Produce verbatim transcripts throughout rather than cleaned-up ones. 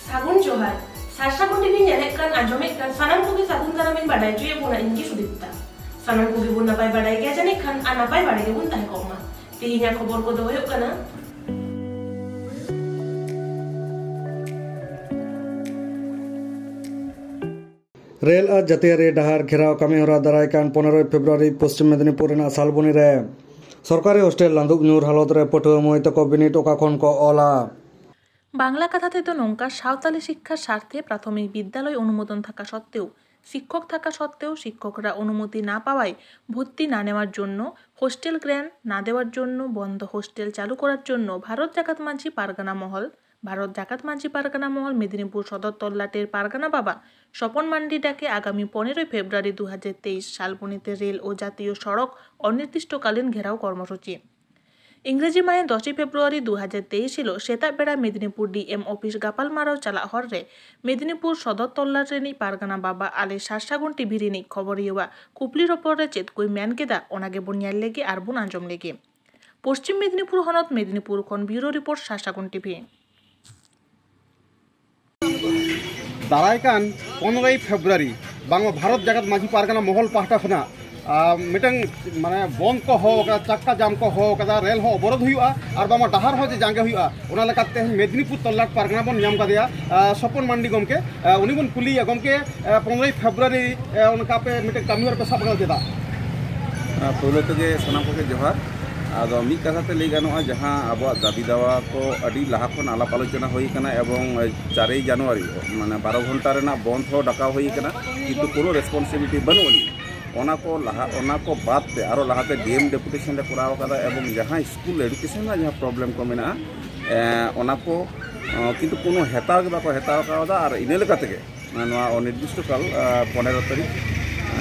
ᱥᱟᱹᱜᱩᱱ ᱡᱚᱦᱟᱨ᱾ ᱥᱟᱨᱥᱟᱜᱩᱱ ᱴᱤᱵᱷᱤ ᱧᱮᱞᱮᱫ ᱠᱟᱱ, ᱟᱸᱡᱚᱢᱮᱫ ᱠᱟᱱ ᱥᱟᱱᱟᱢ ᱠᱚᱜᱮ ᱥᱟᱹᱜᱩᱱ ᱫᱟᱨᱟᱢᱤᱧ ᱵᱟᱰᱟᱭ ᱦᱚᱪᱚᱭᱮᱫ ᱵᱚᱱᱟ, ᱤᱧ ᱜᱮ ᱥᱩᱫᱤᱯᱛᱟ᱾ ᱥᱟᱱᱟᱢ ᱠᱚᱜᱮ ᱵᱚᱱ ᱱᱟᱯᱟᱭ ᱵᱟᱰᱟᱭ ᱜᱮᱭᱟ ᱡᱟᱹᱱᱤᱡ ᱠᱷᱟᱱ, ᱟᱨ ᱱᱟᱯᱟᱭ ᱵᱟᱰᱟᱭ ᱜᱮᱵᱚᱱ ᱛᱟᱦᱮᱸ ᱠᱚᱜ ᱢᱟ᱾ ᱛᱮᱦᱮᱧᱟᱜ ᱠᱷᱚᱵᱚᱨ ᱠᱚᱫᱚ ᱦᱩᱭᱩᱜ ᱠᱟᱱᱟ, ᱨᱮᱞ ᱟᱨ ᱡᱟᱹᱛᱤᱭᱟᱹᱨᱤ ᱰᱟᱦᱟᱨ ᱜᱷᱮᱨᱟᱣ ᱠᱟᱹᱢᱤᱦᱚᱨᱟ ᱫᱟᱨᱟᱭ ᱠᱟᱱ ᱯᱚᱱᱮᱨᱚᱭ ᱯᱷᱮᱵᱽᱨᱩᱣᱟᱨᱤ ᱯᱚᱥᱪᱤᱢ ᱢᱮᱫᱤᱱᱤᱯᱩᱨ ᱨᱮᱱᱟᱜ ᱥᱟᱞᱵᱚᱱᱤ ᱨᱮ᱾ ᱥᱚᱨᱠᱟᱨᱤ ᱦᱳᱥᱴᱮᱞ ᱞᱟᱸᱫᱩᱵ ᱧᱩᱨ ᱦᱟᱞᱚᱛ ᱨᱮ ᱯᱟᱹᱴᱷᱩᱣᱟᱹ ᱢᱟᱹᱭ ᱛᱟᱠᱚ ᱵᱤᱱᱤᱰ ᱚᱠᱟ ᱠᱷᱚᱱ ᱠᱚ ᱚᱞᱟ? ᱵᱟᱝᱞᱟ ᱠᱟᱛᱷᱟ ᱛᱮᱫᱚ ᱱᱚᱝᱠᱟ, ᱥᱟᱶᱛᱟᱞᱤ ᱥᱤᱠᱠᱷᱟᱨ স্বার্থে প্রাথমিক বিদ্যালয় অনুমোদন থাকা সত্ত্বেও, শিক্ষক থাকা সত্ত্বেও শিক্ষকরা অনুমতি না পাওয়ায় ভর্তি না নেওয়ার জন্য, হোস্টেল গ্রহণ না দেওয়ার জন্য, বন্ধ হোস্টেল চালু করার জন্য ভারত জাকাত মাঝি পারগানা মহল, ভারত জাকাত মাঝি পারগানা মহল মেদিনীপুর সদর তল্লাটের পারগানা বাবা স্বপন মান্ডি ডাকে আগামী পনেরোই ফেব্রুয়ারি দু হাজার তেইশ শালবনীতে রেল ও জাতীয় সড়ক অনির্দিষ্টকালীন ঘেরাও কর্মসূচি। ᱤᱝᱨᱮᱡᱤ ᱢᱟᱹᱦᱤᱛ ᱫᱚᱥᱮᱭ ᱯᱷᱮᱵᱽᱨᱩᱣᱟᱨᱤ ᱫᱩ ᱦᱟᱡᱟᱨ ᱛᱮᱭᱤᱥ ᱦᱤᱞᱳᱜ ᱥᱮᱛᱟᱜ ᱵᱮᱲᱟ ᱢᱮᱫᱤᱱᱤᱯᱩᱨ ᱰᱤ ᱮᱢ ᱚᱯᱷᱤᱥ ᱜᱟᱯᱟᱞᱢᱟᱨᱟᱣ ᱪᱟᱞᱟᱜ ᱦᱚᱨ ᱨᱮ ᱢᱮᱫᱤᱱᱤᱯᱩᱨ ᱥᱚᱫᱚᱨ ᱛᱚᱞᱞᱟᱴ ᱨᱤᱱᱤᱡ ᱯᱟᱨᱜᱟᱱᱟ ᱵᱟᱵᱟ ᱟᱞᱮ ᱥᱟᱨᱥᱟᱜᱩᱱ ᱴᱤᱵᱷᱤ ᱨᱤᱱᱤᱡ ᱠᱷᱚᱵᱚᱨᱤᱭᱟᱹᱣᱟᱜ ᱠᱩᱯᱞᱤ ᱨᱚᱯᱚᱲ ᱨᱮ ᱪᱮᱫ ᱠᱚᱭ ᱢᱮᱱ ᱠᱮᱫᱟ, ᱚᱱᱟ ᱜᱮᱵᱚᱱ ᱧᱮᱞ ᱞᱮᱜᱮ ᱟᱨ ᱵᱚᱱ ᱟᱸᱡᱚᱢ ᱞᱮᱜᱮ᱾ ᱯᱚᱥᱪᱤᱢ ᱢᱮᱫᱤᱱᱤᱯᱩᱨ ᱦᱚᱱᱚᱛ ᱢᱮᱫᱤᱱᱤᱯᱩᱨ ᱠᱷᱚᱱ ᱵᱤᱭᱩᱨᱳ ᱨᱤᱯᱳᱨᱴ, ᱥᱟᱨᱥᱟᱜᱩᱱ ᱴᱤᱵᱷᱤ᱾ ᱫᱟᱨᱟᱭ ᱠᱟᱱ ᱯᱚᱱᱨᱚᱭ ᱯᱷᱮᱵᱽᱨᱩᱣᱟᱨᱤ ᱵᱟᱝᱢᱟ ᱵᱷᱟᱨᱚᱛ ᱡᱟᱠᱟᱛ ᱢᱟᱹᱡᱷᱤ ᱯᱟᱨᱜᱟᱱᱟ ᱢᱚᱦᱚᱞ ᱯᱟᱦᱴᱟ ᱠᱷᱚᱱᱟᱜ, ᱟᱨ ᱢᱤᱫᱴᱟᱝ ᱢᱟᱱᱮ ᱵᱚᱱᱫ ᱠᱚ ᱦᱚᱦᱚ ᱟᱠᱟᱫᱟ, ᱪᱟᱠᱟ ᱡᱟᱢ ᱠᱚ ᱦᱚᱦᱚ ᱟᱠᱟᱫᱟ, ᱨᱮᱞ ᱦᱚᱸ ᱚᱵᱚᱨᱳᱫᱷ ᱦᱩᱭᱩᱜᱼᱟ ᱟᱨ ᱵᱟᱝᱢᱟ ᱰᱟᱦᱟᱨ ᱦᱚᱸ ᱡᱮ ᱡᱟᱸᱜᱮ ᱦᱩᱭᱩᱜᱼᱟ᱾ ᱚᱱᱟ ᱞᱮᱠᱟᱛᱮ ᱛᱮᱦᱮᱧ ᱢᱮᱫᱽᱱᱤᱯᱩᱨ ᱛᱚᱞᱞᱟᱴ ᱯᱟᱨᱜᱟᱱᱟ ᱵᱚᱱ ᱧᱟᱢ ᱠᱟᱫᱮᱭᱟ, ᱟᱨ ᱥᱚᱯᱚᱱ ᱢᱟᱱᱰᱤ ᱜᱚᱢᱠᱮ, ᱟᱨ ᱩᱱᱤ ᱵᱚᱱ ᱠᱩᱞᱤᱭᱮᱭᱟ, ᱜᱚᱢᱠᱮ, ᱟᱨ ᱯᱚᱱᱨᱚᱭ ᱯᱷᱮᱵᱽᱨᱩᱣᱟᱨᱤ, ᱟᱨ ᱚᱱᱠᱟ ᱟᱯᱮ ᱢᱤᱫᱴᱮᱱ ᱠᱟᱹᱢᱤ ᱦᱚᱨᱟ ᱯᱮ ᱥᱟᱵ ᱟᱠᱟᱫᱟ ᱪᱮᱫᱟᱜ? ᱟᱨ ᱯᱳᱭᱞᱳ ᱛᱮᱜᱮ ᱥᱟᱱᱟᱢ ᱠᱚᱜᱮ ᱡᱚᱦᱟᱨ᱾ ᱟᱫᱚ ᱢᱤᱫ ᱠᱟᱛᱷᱟ ᱛᱮ ᱞᱟᱹᱭ ᱜᱟᱱᱚᱜᱼᱟ, ᱡᱟᱦᱟᱸ ᱟᱵᱚᱣᱟᱜ ᱫᱟᱹᱵᱤ ᱫᱟᱣᱟ ᱠᱚ ᱟᱹᱰᱤ ᱞᱟᱦᱟ ᱠᱷᱚᱱ ᱟᱞᱟᱯ ᱟᱞᱳᱪᱚᱱᱟ ᱦᱩᱭ ᱟᱠᱟᱱᱟ ᱮᱵᱚᱝ ᱪᱟᱨᱮᱭ ᱡᱟᱱᱩᱣᱟᱨᱤ ᱢᱟᱱᱮ ᱵᱟᱨᱚ ᱜᱷᱚᱱᱴᱟ ᱨᱮᱱᱟᱜ ᱵᱚᱱᱫᱷ ᱦᱚᱸ ᱰᱟᱠᱟᱣ ᱦᱩᱭ ᱟᱠᱟᱱᱟ, ᱠᱤᱱᱛᱩ ᱠᱳᱱᱳ ᱨᱮᱥᱯᱚᱱᱥᱤᱵᱤᱞᱤᱴᱤ ᱵᱟᱹᱱᱩᱜ ᱟᱹᱱᱤᱡ᱾ ᱚᱱᱟ ᱠᱚ ᱞᱟᱦᱟ, ᱚᱱᱟ ᱠᱚ ᱵᱟᱫ ᱛᱮ ᱟᱨᱚ ᱞᱟᱦᱟᱛᱮ ᱰᱤ ᱮᱢ ᱰᱮᱯᱩᱴᱮᱥᱚᱱ ᱞᱮ ᱠᱚᱨᱟᱣ ᱟᱠᱟᱫᱟ ᱮᱵᱚᱝ ᱡᱟᱦᱟᱸ ᱥᱠᱩᱞ ᱮᱰᱩᱠᱮᱥᱚᱱ ᱨᱮᱱᱟᱜ ᱡᱟᱦᱟᱸ ᱯᱨᱚᱵᱞᱮᱢ ᱠᱚ ᱢᱮᱱᱟᱜᱼᱟ, ᱮᱸ, ᱚᱱᱟ ᱠᱚ, ᱚᱸ, ᱠᱤᱱᱛᱩ ᱠᱳᱱᱳ ᱦᱮᱛᱟᱣ ᱜᱮ ᱵᱟᱠᱚ ᱦᱮᱛᱟᱣ ᱠᱟᱣᱫᱟ᱾ ᱟᱨ ᱤᱱᱟᱹ ᱞᱮᱠᱟ ᱛᱮᱜᱮ ᱱᱚᱣᱟ ᱚᱱᱤᱨᱫᱤᱥᱴᱚ ᱠᱟᱞ, ᱟᱸ, ᱯᱚᱱᱮᱨᱚ ᱛᱟᱹᱨᱤᱠᱷ,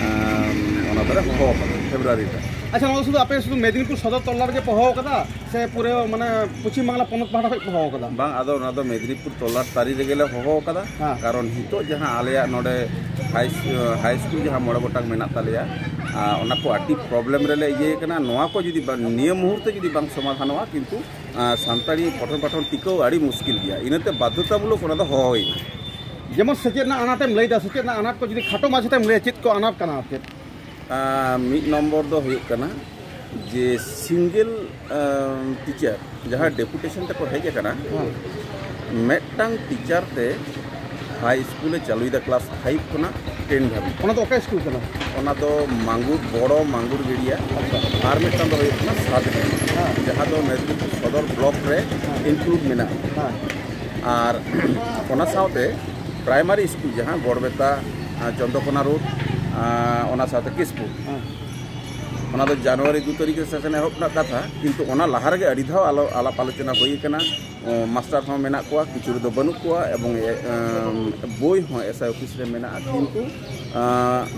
ᱟᱸ, ᱚᱱᱟ ᱫᱚᱞᱮ ᱦᱚᱦᱚ ᱟᱠᱟᱫᱟ ᱯᱷᱮᱵᱽᱨᱩᱣᱟᱨᱤ ᱨᱮ᱾ ᱟᱪᱪᱷᱟ, ᱱᱚᱣᱟ ᱫᱚ ᱥᱩᱫᱷᱩ ᱟᱯᱮ ᱥᱩᱫᱷᱩ ᱢᱮᱫᱽᱱᱤᱯᱩᱨ ᱥᱚᱫᱚᱨ ᱛᱚᱞᱞᱟ ᱨᱮᱜᱮ ᱯᱮ ᱦᱚᱦᱚ ᱟᱠᱟᱫᱟ ᱥᱮ ᱯᱩᱨᱟᱹ ᱢᱟᱱᱮ ᱯᱚᱪᱷᱤᱢ ᱵᱟᱝᱞᱟ ᱯᱚᱱᱚᱛ ᱯᱟᱦᱴᱟ ᱠᱷᱚᱱ ᱯᱮ ᱦᱚᱦᱚ ᱟᱠᱟᱫᱟ? ᱵᱟᱝ, ᱟᱫᱚ ᱚᱱᱟ ᱫᱚ ᱢᱮᱫᱽᱱᱤᱯᱩᱨ ᱛᱚᱞᱞᱟᱴ ᱛᱟᱹᱨᱤ ᱨᱮᱜᱮ ᱞᱮ ᱦᱚᱦᱚ ᱟᱠᱟᱫᱟ᱾ ᱦᱮᱸ᱾ ᱠᱟᱨᱚᱱ ᱱᱤᱛᱚᱜ ᱡᱟᱦᱟᱸ ᱟᱞᱮᱭᱟᱜ ᱱᱚᱰᱮ ᱦᱟᱭ ᱥ-, ᱦᱟᱭ ᱥᱠᱩᱞ ᱡᱟᱦᱟᱸ ᱢᱚᱬᱮ ᱜᱚᱴᱟᱝ ᱢᱮᱱᱟᱜ ᱛᱟᱞᱮᱭᱟ, ᱟᱨ ᱚᱱᱟ ᱠᱚ ᱟᱹᱰᱤ ᱯᱨᱚᱵᱞᱮᱢ ᱨᱮᱞᱮ ᱤᱭᱟᱹ ᱠᱟᱱᱟ᱾ ᱱᱚᱣᱟ ᱠᱚ ᱡᱩᱫᱤ ᱵᱟᱝ, ᱱᱤᱭᱟᱹ ᱢᱩᱦᱩᱨᱛᱮ ᱡᱩᱫᱤ ᱵᱟᱝ ᱥᱚᱢᱟᱫᱷᱟᱱᱚᱜᱼᱟ, ᱠᱤᱱᱛᱩ ᱟᱨ ᱥᱟᱱᱛᱟᱲᱤ ᱯᱚᱴᱷᱚᱱ ᱯᱟᱴᱷᱚᱱ ᱴᱤᱠᱟᱹᱣ ᱟᱹᱰᱤ ᱢᱩᱥᱠᱤᱞ ᱜᱮᱭᱟ᱾ ᱤᱱᱟᱹᱛᱮ ᱵᱟᱫᱽᱫᱷᱚᱛᱟᱢᱩᱞᱚᱠ ᱚᱱᱟ ᱫᱚ ᱦᱚᱦᱚ ᱦᱩᱭᱱᱟ᱾ ᱡᱮᱢᱚᱱ ᱥᱮᱪᱮᱫ ᱨᱮᱱᱟᱜ ᱟᱱᱟᱴᱮᱢ ᱞᱟᱹᱭᱫᱟ, ᱥᱮᱪᱮᱫ ᱨᱮᱱᱟᱜ ᱟᱱᱟᱴ ᱠᱚ ᱡᱩᱫᱤ ᱠᱷᱟᱴᱚ ᱢᱟᱪᱷᱟᱛᱮᱢ ᱞᱟᱹᱭᱟ, ᱪᱮᱫ ᱠᱚ ᱟᱱᱟᱴ ᱠᱟᱱᱟ ᱟᱨ ᱪᱮᱫ? ᱟᱨ ᱢᱤᱫ ᱱᱚᱢᱵᱚᱨ ᱫᱚ ᱦᱩᱭᱩᱜ ᱠᱟᱱᱟ ᱡᱮ ᱥᱤᱝᱜᱮᱞ ᱴᱤᱪᱟᱨ ᱡᱟᱦᱟᱸ ᱰᱮᱯᱩᱴᱮᱥᱚᱱ ᱛᱮᱠᱚ ᱦᱮᱡ ᱟᱠᱟᱱᱟ, ᱦᱮᱸ᱾ ᱢᱤᱫᱴᱟᱝ ᱴᱤᱪᱟᱨ ᱛᱮ ᱦᱟᱭ ᱥᱠᱩᱞᱮ ᱪᱟᱹᱞᱩᱭᱮᱫᱟ ᱠᱞᱟᱥ ᱯᱷᱟᱭᱤᱵᱷ ᱠᱷᱚᱱᱟᱜ ᱴᱮᱱ ᱫᱷᱟᱹᱵᱤᱡ᱾ ᱚᱱᱟ ᱫᱚ ᱚᱠᱟ ᱥᱠᱩᱞ ᱠᱟᱱᱟ? ᱚᱱᱟ ᱫᱚ ᱢᱟᱝᱜᱩᱨ, ᱵᱚᱲᱚ ᱢᱟᱝᱜᱩᱨ ᱜᱟᱹᱲᱤᱭᱟ᱾ ᱟᱪᱪᱷᱟ᱾ ᱟᱨ ᱢᱤᱫᱴᱟᱝ ᱫᱚ ᱦᱩᱭᱩᱜ ᱠᱟᱱᱟ ᱥᱟᱛ ᱜᱟᱹᱲᱤᱭᱟ, ᱦᱮᱸ᱾ ᱡᱟᱦᱟᱸ ᱫᱚ ᱢᱮᱫᱽᱱᱤᱯᱩᱨ ᱥᱚᱫᱚᱨ ᱵᱞᱚᱠ ᱨᱮ ᱦᱮᱸ᱾ ᱤᱱᱠᱞᱩᱰ ᱢᱮᱱᱟᱜᱼᱟ᱾ ᱦᱮᱸ᱾ ᱟᱨ ᱚᱱᱟ ᱥᱟᱶᱛᱮ ᱯᱨᱟᱭᱢᱟᱨᱤ ᱥᱠᱩᱞ ᱡᱟᱦᱟᱸ ᱜᱚᱲᱵᱮᱛᱟ, ᱟᱸ, ᱪᱚᱱᱫᱨᱚᱠᱳᱱᱟ ᱨᱳᱰ, ᱟᱸ, ᱚᱱᱟ ᱥᱟᱶᱛᱮ ᱠᱤᱥᱯᱩᱨ, ᱦᱮᱸ᱾ ᱚᱱᱟ ᱫᱚ ᱡᱟᱱᱩᱣᱟᱨᱤ ᱫᱩ ᱛᱟᱹᱨᱤᱠᱷ ᱨᱮ ᱥᱮᱥᱚᱱ ᱮᱦᱚᱵ ᱨᱮᱱᱟᱜ ᱠᱟᱛᱷᱟ, ᱠᱤᱱᱛᱩ ᱚᱱᱟ ᱞᱟᱦᱟ ᱨᱮᱜᱮ ᱟᱹᱰᱤ ᱫᱷᱟᱣ ᱟᱞᱚ-, ᱟᱞᱟᱯ ᱟᱞᱳᱪᱚᱱᱟ ᱦᱩᱭ ᱟᱠᱟᱱᱟ᱾ ᱚ, ᱢᱟᱥᱴᱟᱨ ᱦᱚᱸ ᱢᱮᱱᱟᱜ ᱠᱚᱣᱟ, ᱠᱤᱪᱷᱩ ᱨᱮᱫᱚ ᱵᱟᱹᱱᱩᱜ ᱠᱚᱣᱟ, ᱮᱵᱚᱝ, ᱮ, ᱮᱢ, ᱵᱳᱭ ᱦᱚᱸ ᱮᱥ ᱟᱭ ᱚᱯᱷᱤᱥ ᱨᱮ ᱢᱮᱱᱟᱜᱼᱟ, ᱠᱤᱱᱛᱩ, ᱟᱸ,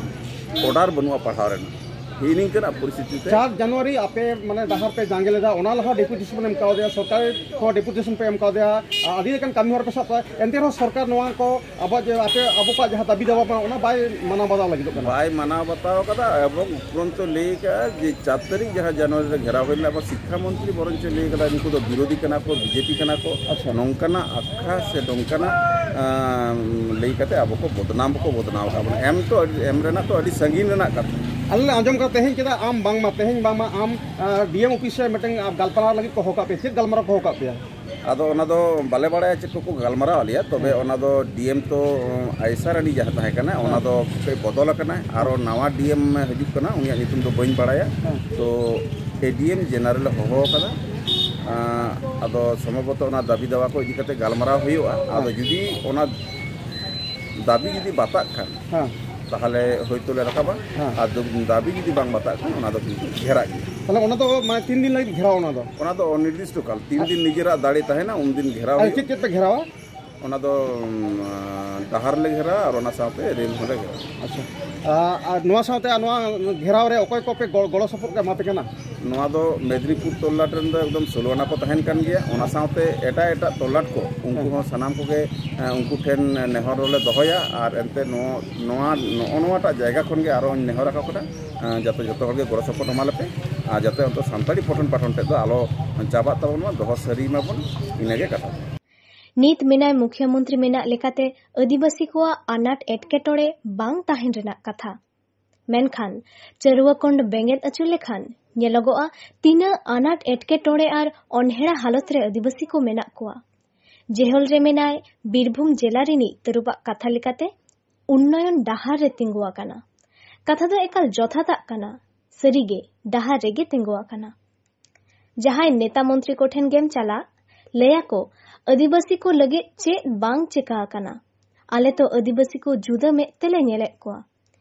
ᱚᱰᱟᱨ ᱵᱟᱹᱱᱩᱜᱼᱟ ᱯᱟᱲᱦᱟᱣ ᱨᱮᱱᱟᱜ᱾ ᱦᱤᱱᱤᱝᱠᱟᱹᱱᱟᱜ ᱯᱚᱨᱤᱥᱛᱷᱤᱛᱤ ᱛᱮ ᱪᱟᱨ ᱡᱟᱱᱩᱣᱟᱨᱤ ᱟᱯᱮ ᱢᱟᱱᱮ ᱰᱟᱦᱟᱨ ᱯᱮ ᱡᱟᱸᱜᱮ ᱞᱮᱫᱟ, ᱚᱱᱟ ᱞᱟᱦᱟ ᱰᱮᱯᱩᱴᱮᱥᱚᱱ ᱮᱢ ᱠᱟᱣᱫᱮᱭᱟ, ᱥᱚᱨᱠᱟᱨ ᱠᱚ ᱰᱮᱯᱩᱴᱮᱥᱚᱱ ᱯᱮ ᱮᱢ ᱠᱟᱣᱫᱮᱭᱟ, ᱟᱹᱰᱤ ᱞᱮᱠᱟᱱ ᱠᱟᱹᱢᱤ ᱦᱚᱨᱟ ᱯᱮ ᱥᱟᱵ ᱠᱟᱫᱟ, ᱮᱱᱛᱮ ᱨᱮᱦᱚᱸ ᱥᱚᱨᱠᱟᱨ ᱱᱚᱣᱟ ᱠᱚ ᱟᱵᱚᱣᱟᱜ ᱡᱮ ᱟᱯᱮ ᱟᱵᱚ ᱠᱚᱣᱟᱜ ᱡᱟᱦᱟᱸ ᱫᱟᱹᱵᱤ ᱫᱟᱵᱟ ᱠᱟᱱᱟ, ᱚᱱᱟ ᱵᱟᱭ ᱢᱟᱱᱟᱣ ᱵᱟᱛᱟᱣ ᱞᱟᱹᱜᱤᱫᱚᱜ ᱠᱟᱱᱟ᱾ ᱵᱟᱭ ᱢᱟᱱᱟᱣ ᱵᱟᱛᱟᱣ ᱠᱟᱫᱟ ᱮᱵᱚᱝ ᱩᱯᱨᱚᱱᱛᱚ ᱞᱟᱹᱭ ᱠᱟᱜᱼᱟ ᱡᱮ ᱪᱟᱨ ᱛᱟᱹᱨᱤᱠᱷ ᱡᱟᱦᱟᱸ ᱡᱟᱱᱩᱣᱟᱨᱤ ᱨᱮ ᱜᱷᱮᱨᱟᱣ ᱦᱩᱭ ᱞᱮᱱᱟ, ᱟᱵᱚ ᱥᱤᱠᱠᱷᱟ ᱢᱚᱱᱛᱨᱤ ᱵᱚᱨᱚᱝᱪᱚ ᱞᱟᱹᱭ ᱠᱟᱫᱟ, ᱩᱱᱠᱩ ᱫᱚ ᱵᱤᱨᱳᱫᱷᱤ ᱠᱟᱱᱟ ᱠᱚ, ᱵᱤᱡᱮᱯᱤ ᱠᱟᱱᱟ ᱠᱚ᱾ ᱟᱪᱪᱷᱟ᱾ ᱱᱚᱝᱠᱟᱱᱟᱜ ᱟᱠᱷᱲᱟ ᱥᱮ ᱱᱚᱝᱠᱟᱱᱟᱜ, ᱟᱸ, ᱞᱟᱹᱭ ᱠᱟᱛᱮ ᱟᱵᱚ ᱠᱚ ᱵᱚᱫᱱᱟᱢ ᱦᱚᱸᱠᱚ ᱵᱚᱫᱱᱟᱢ ᱟᱠᱟᱫ ᱵᱚᱱᱟ᱾ ᱮᱢ ᱛᱚ ᱟᱹᱰᱤ, ᱮᱢ ᱨᱮᱱᱟᱜ ᱛᱚ ᱟᱹᱰᱤ ᱥᱟᱺᱜᱤᱧ ᱨᱮᱱᱟᱜ ᱠᱟᱛᱷᱟ᱾ ᱟᱞᱮ ᱞᱮ ᱟᱸᱡᱚᱢ ᱠᱟᱫᱟ ᱛᱮᱦᱮᱧ ᱪᱮᱫᱟᱜ ᱟᱢ ᱵᱟᱝᱢᱟ, ᱛᱮᱦᱮᱧ ᱵᱟᱝᱢᱟ ᱟᱢ, ᱟᱸ, ᱰᱤ ᱮᱢ ᱚᱯᱷᱤᱥ ᱨᱮ ᱢᱤᱫᱴᱟᱝ, ᱟᱸ, ᱜᱟᱞᱢᱟᱨᱟᱣ ᱞᱟᱹᱜᱤᱫ ᱠᱚ ᱦᱚᱦᱚ ᱠᱟᱜ ᱯᱮᱭᱟ, ᱪᱮᱫ ᱜᱟᱞᱢᱟᱨᱟᱣ ᱠᱚ ᱦᱚᱦᱚ ᱠᱟᱜ ᱯᱮᱭᱟ? ᱟᱫᱚ ᱚᱱᱟ ᱫᱚ ᱵᱟᱞᱮ ᱵᱟᱲᱟᱭᱟ ᱪᱮᱫ ᱠᱚᱠᱚ ᱜᱟᱞᱢᱟᱨᱟᱣ ᱟᱞᱮᱭᱟ, ᱛᱚᱵᱮ ᱦᱮᱸ᱾ ᱚᱱᱟ ᱫᱚ ᱰᱤ ᱮᱢ ᱛᱚ, ᱟᱭᱥᱟ ᱨᱟᱱᱤ ᱡᱟᱦᱟᱸ ᱛᱟᱦᱮᱸ ᱠᱟᱱᱟ, ᱚᱱᱟ ᱦᱮᱸ᱾ ᱫᱚ ᱠᱟᱹᱡ ᱵᱚᱫᱚᱞ ᱟᱠᱟᱱᱟ, ᱟᱨᱚ ᱦᱮᱸ᱾ ᱱᱟᱣᱟ ᱰᱤ ᱮᱢ ᱦᱤᱡᱩᱜ ᱠᱟᱱᱟ, ᱩᱱᱤᱭᱟᱜ ᱧᱩᱛᱩᱢ ᱫᱚ ᱵᱟᱹᱧ ᱵᱟᱲᱟᱭᱟ᱾ ᱦᱮᱸ᱾ ᱛᱚ ᱮ ᱰᱤ ᱮᱢ ᱡᱮᱱᱟᱨᱮᱞ ᱮ ᱦᱚᱦᱚ ᱟᱠᱟᱫᱟ, ᱟᱸ, ᱟᱫᱚ ᱥᱚᱢᱵᱷᱚᱵᱚᱛᱚ ᱚᱱᱟ ᱫᱟᱹᱵᱤ ᱫᱟᱣᱟ ᱠᱚ ᱤᱫᱤ ᱠᱟᱛᱮ ᱜᱟᱞᱢᱟᱨᱟᱣ ᱦᱩᱭᱩᱜᱼᱟ᱾ ᱟᱫᱚ ᱦᱮᱸ᱾ ᱡᱩᱫᱤ ᱚᱱᱟ ᱫᱟᱹᱵᱤ ᱡᱩᱫᱤ ᱵᱟᱛᱟᱜ ᱠᱷᱟᱱ, ᱦᱮᱸ᱾ ᱛᱟᱦᱚᱞᱮ ᱦᱳᱭᱛᱳ ᱞᱮ ᱨᱟᱠᱟᱵᱟ᱾ ᱦᱮᱸ᱾ ᱟᱨ ᱫᱟᱹᱵᱤ ᱡᱩᱫᱤ ᱵᱟᱝ ᱵᱟᱛᱟᱜ ᱠᱷᱟᱱ, ᱚᱱᱟ ᱫᱚ ᱠᱤᱱᱛᱩ ᱜᱷᱮᱨᱟᱜ ᱜᱮᱭᱟ᱾ ᱛᱟᱦᱚᱞᱮ ᱚᱱᱟ ᱫᱚ ᱢᱟᱱᱮ ᱛᱤᱱ ᱫᱤᱱ ᱞᱟᱹᱜᱤᱫ ᱜᱷᱮᱨᱟᱣ ᱚᱱᱟ ᱫᱚ? ᱚᱱᱟ ᱫᱚ ᱚᱱᱤᱨᱫᱤᱥᱴᱚ ᱠᱟᱞ, ᱛᱤᱱ ᱫᱤᱱ ᱱᱤᱡᱮᱨᱟᱜ ᱫᱟᱲᱮ ᱛᱟᱦᱮᱱᱟ, ᱩᱱ ᱫᱤᱱ ᱜᱷᱮᱨᱟᱣ ᱟᱨ ᱦᱩᱭᱩᱜᱼᱟ᱾ ᱪᱮᱫ ᱪᱮᱫ ᱯᱮ ᱜᱷᱮᱨᱟᱣᱟ? ᱚᱱᱟ ᱫᱚ, ᱩᱢ, ᱰᱟᱦᱟᱨ ᱞᱮ ᱜᱷᱮᱨᱟ ᱟᱨ ᱚᱱᱟ ᱥᱟᱶᱛᱮ ᱨᱮᱞ ᱦᱚᱸᱞᱮ ᱜᱷᱮᱨᱟ᱾ ᱟᱪᱪᱷᱟ᱾ ᱟ-, ᱟᱨ ᱱᱚᱣᱟ ᱥᱟᱶᱛᱮ ᱟᱨ ᱱᱚᱣᱟ ᱜᱷᱮᱨᱟᱣ ᱨᱮ ᱚᱠᱚᱭ ᱠᱚᱯᱮ ᱜᱚ-, ᱜᱚᱲᱚ ᱥᱚᱯᱚᱦᱚᱫ ᱠᱚ ᱮᱢᱟ ᱯᱮ ᱠᱟᱱᱟ? ᱱᱚᱣᱟ ᱫᱚ ᱢᱮᱫᱽᱱᱤᱯᱩᱨ ᱛᱚᱞᱞᱟᱴ ᱨᱮᱱ ᱫᱚ ᱮᱠᱫᱚᱢ ᱥᱳᱞᱳ ᱟᱱᱟ ᱠᱚ ᱛᱟᱦᱮᱱ ᱠᱟᱱ ᱜᱮᱭᱟ᱾ ᱚᱱᱟ ᱥᱟᱶᱛᱮ ᱮᱴᱟᱜ ᱮᱴᱟᱜ ᱛᱚᱞᱞᱟᱴ ᱠᱚ, ᱩᱱᱠᱩ ᱦᱚᱸ ᱥᱟᱱᱟᱢ ᱠᱚᱜᱮ, ᱮ, ᱩᱱᱠᱩ ᱴᱷᱮᱱ ᱱᱮᱦᱚᱨ ᱞᱮ ᱫᱚᱦᱚᱭᱟ᱾ ᱟᱨ ᱮᱱᱛᱮ ᱱᱚᱣᱟ, ᱱᱚᱣᱟ, ᱱᱚᱜᱼᱚ ᱱᱚᱣᱟᱴᱟᱜ ᱡᱟᱭᱜᱟ ᱠᱷᱚᱱ ᱜᱮ ᱟᱨᱚᱧ ᱱᱮᱦᱚᱨ ᱟᱠᱚ ᱠᱟᱱᱟ, ᱮ, ᱡᱟᱛᱮ ᱡᱚᱛᱚ ᱦᱚᱲ ᱜᱮ ᱜᱚᱲᱚ ᱥᱚᱯᱚᱦᱚᱫ ᱮᱢᱟ ᱞᱮᱯᱮ, ᱟᱨ ᱡᱟᱛᱮ ᱚᱱᱛᱮ ᱥᱟᱱᱛᱟᱲᱤ ᱯᱚᱴᱷᱚᱱ ᱯᱟᱴᱷᱚᱱ ᱴᱷᱮᱡ ᱫᱚ ᱟᱞᱚ ᱪᱟᱵᱟᱜ ᱛᱟᱵᱚᱱ ᱢᱟ, ᱫᱚᱦᱚ ᱥᱟᱹᱨᱤ ᱢᱟᱵᱚᱱ, ᱤᱱᱟᱹᱜᱮ ᱠᱟᱛᱷᱟ ᱫᱚ᱾ ᱱᱤᱛ ᱢᱮᱱᱟᱭ ᱢᱩᱠᱷᱭᱟᱹ ᱢᱚᱱᱛᱨᱤ ᱢᱮᱱᱟᱜ ᱞᱮᱠᱟᱛᱮ ᱟᱹᱫᱤᱵᱟᱹᱥᱤ ᱠᱚᱣᱟᱜ ᱟᱱᱟᱴ ᱮᱴᱠᱮᱴᱚᱬᱮ ᱵᱟᱝ ᱛᱟᱦᱮᱱ ᱨᱮᱱᱟᱜ ᱠᱟᱛᱷᱟ᱾ ᱢᱮᱱᱠᱷᱟᱱ ᱪᱟᱹᱨᱣᱟᱹ ᱠᱚᱸᱰ ᱵᱮᱸᱜᱮᱫ ᱟᱹᱪᱩᱨ ᱞᱮᱠᱷᱟᱱ ᱧᱮᱞᱚᱜᱚᱜᱼᱟ, ᱛᱤᱱᱟᱹᱜ ᱟᱱᱟᱴ ᱮᱴᱠᱮᱴᱚᱬᱮ ᱟᱨ ᱚᱱᱦᱮᱲᱟ ᱦᱟᱞᱚᱛ ᱨᱮ ᱟᱹᱫᱤᱵᱟᱹᱥᱤ ᱠᱚ ᱢᱮᱱᱟᱜ ᱠᱚᱣᱟ᱾ ᱡᱮᱦᱚᱞ ᱨᱮ ᱢᱮᱱᱟᱭ ᱵᱤᱨᱵᱷᱩᱢ ᱡᱮᱞᱟ ᱨᱤᱱᱤᱡ ᱛᱟᱹᱨᱩᱵᱟᱜ ᱠᱟᱛᱷᱟ ᱞᱮᱠᱟᱛᱮ, ᱩᱱᱱᱚᱭᱚᱱ ᱰᱟᱦᱟᱨ ᱨᱮ ᱛᱤᱸᱜᱩ ᱟᱠᱟᱱᱟ᱾ ᱠᱟᱛᱷᱟ ᱫᱚ ᱮᱠᱟᱞ ᱡᱚᱛᱷᱟᱛᱟᱜ ᱠᱟᱱᱟ᱾ ᱥᱟᱹᱨᱤᱜᱮ ᱰᱟᱦᱟᱨ ᱨᱮᱜᱮ ᱛᱤᱸᱜᱩ ᱟᱠᱟᱱᱟ᱾ ᱡᱟᱦᱟᱸᱭ ᱱᱮᱛᱟ ᱢᱚᱱᱛᱨᱤ ᱠᱚᱴᱷᱮᱱ ᱜᱮᱢ ᱪᱟᱞᱟᱜ, ᱞᱟᱹᱭᱟᱠᱚ, "ᱟᱹᱫᱤᱵᱟᱹᱥᱤ ᱠᱚ ᱞᱟᱹᱜᱤᱫ ᱪᱮᱫ ᱵᱟᱝ ᱪᱮᱠᱟ ᱟᱠᱟᱱᱟ? ᱟᱞᱮ ᱛᱚ ᱟᱹᱫᱤᱵᱟᱹᱥᱤ ᱠᱚ ᱡᱩᱫᱟᱹ ᱢᱮᱫ ᱛᱮᱞᱮ ᱧᱮᱞᱮᱫ ᱠᱚᱣᱟ᱾"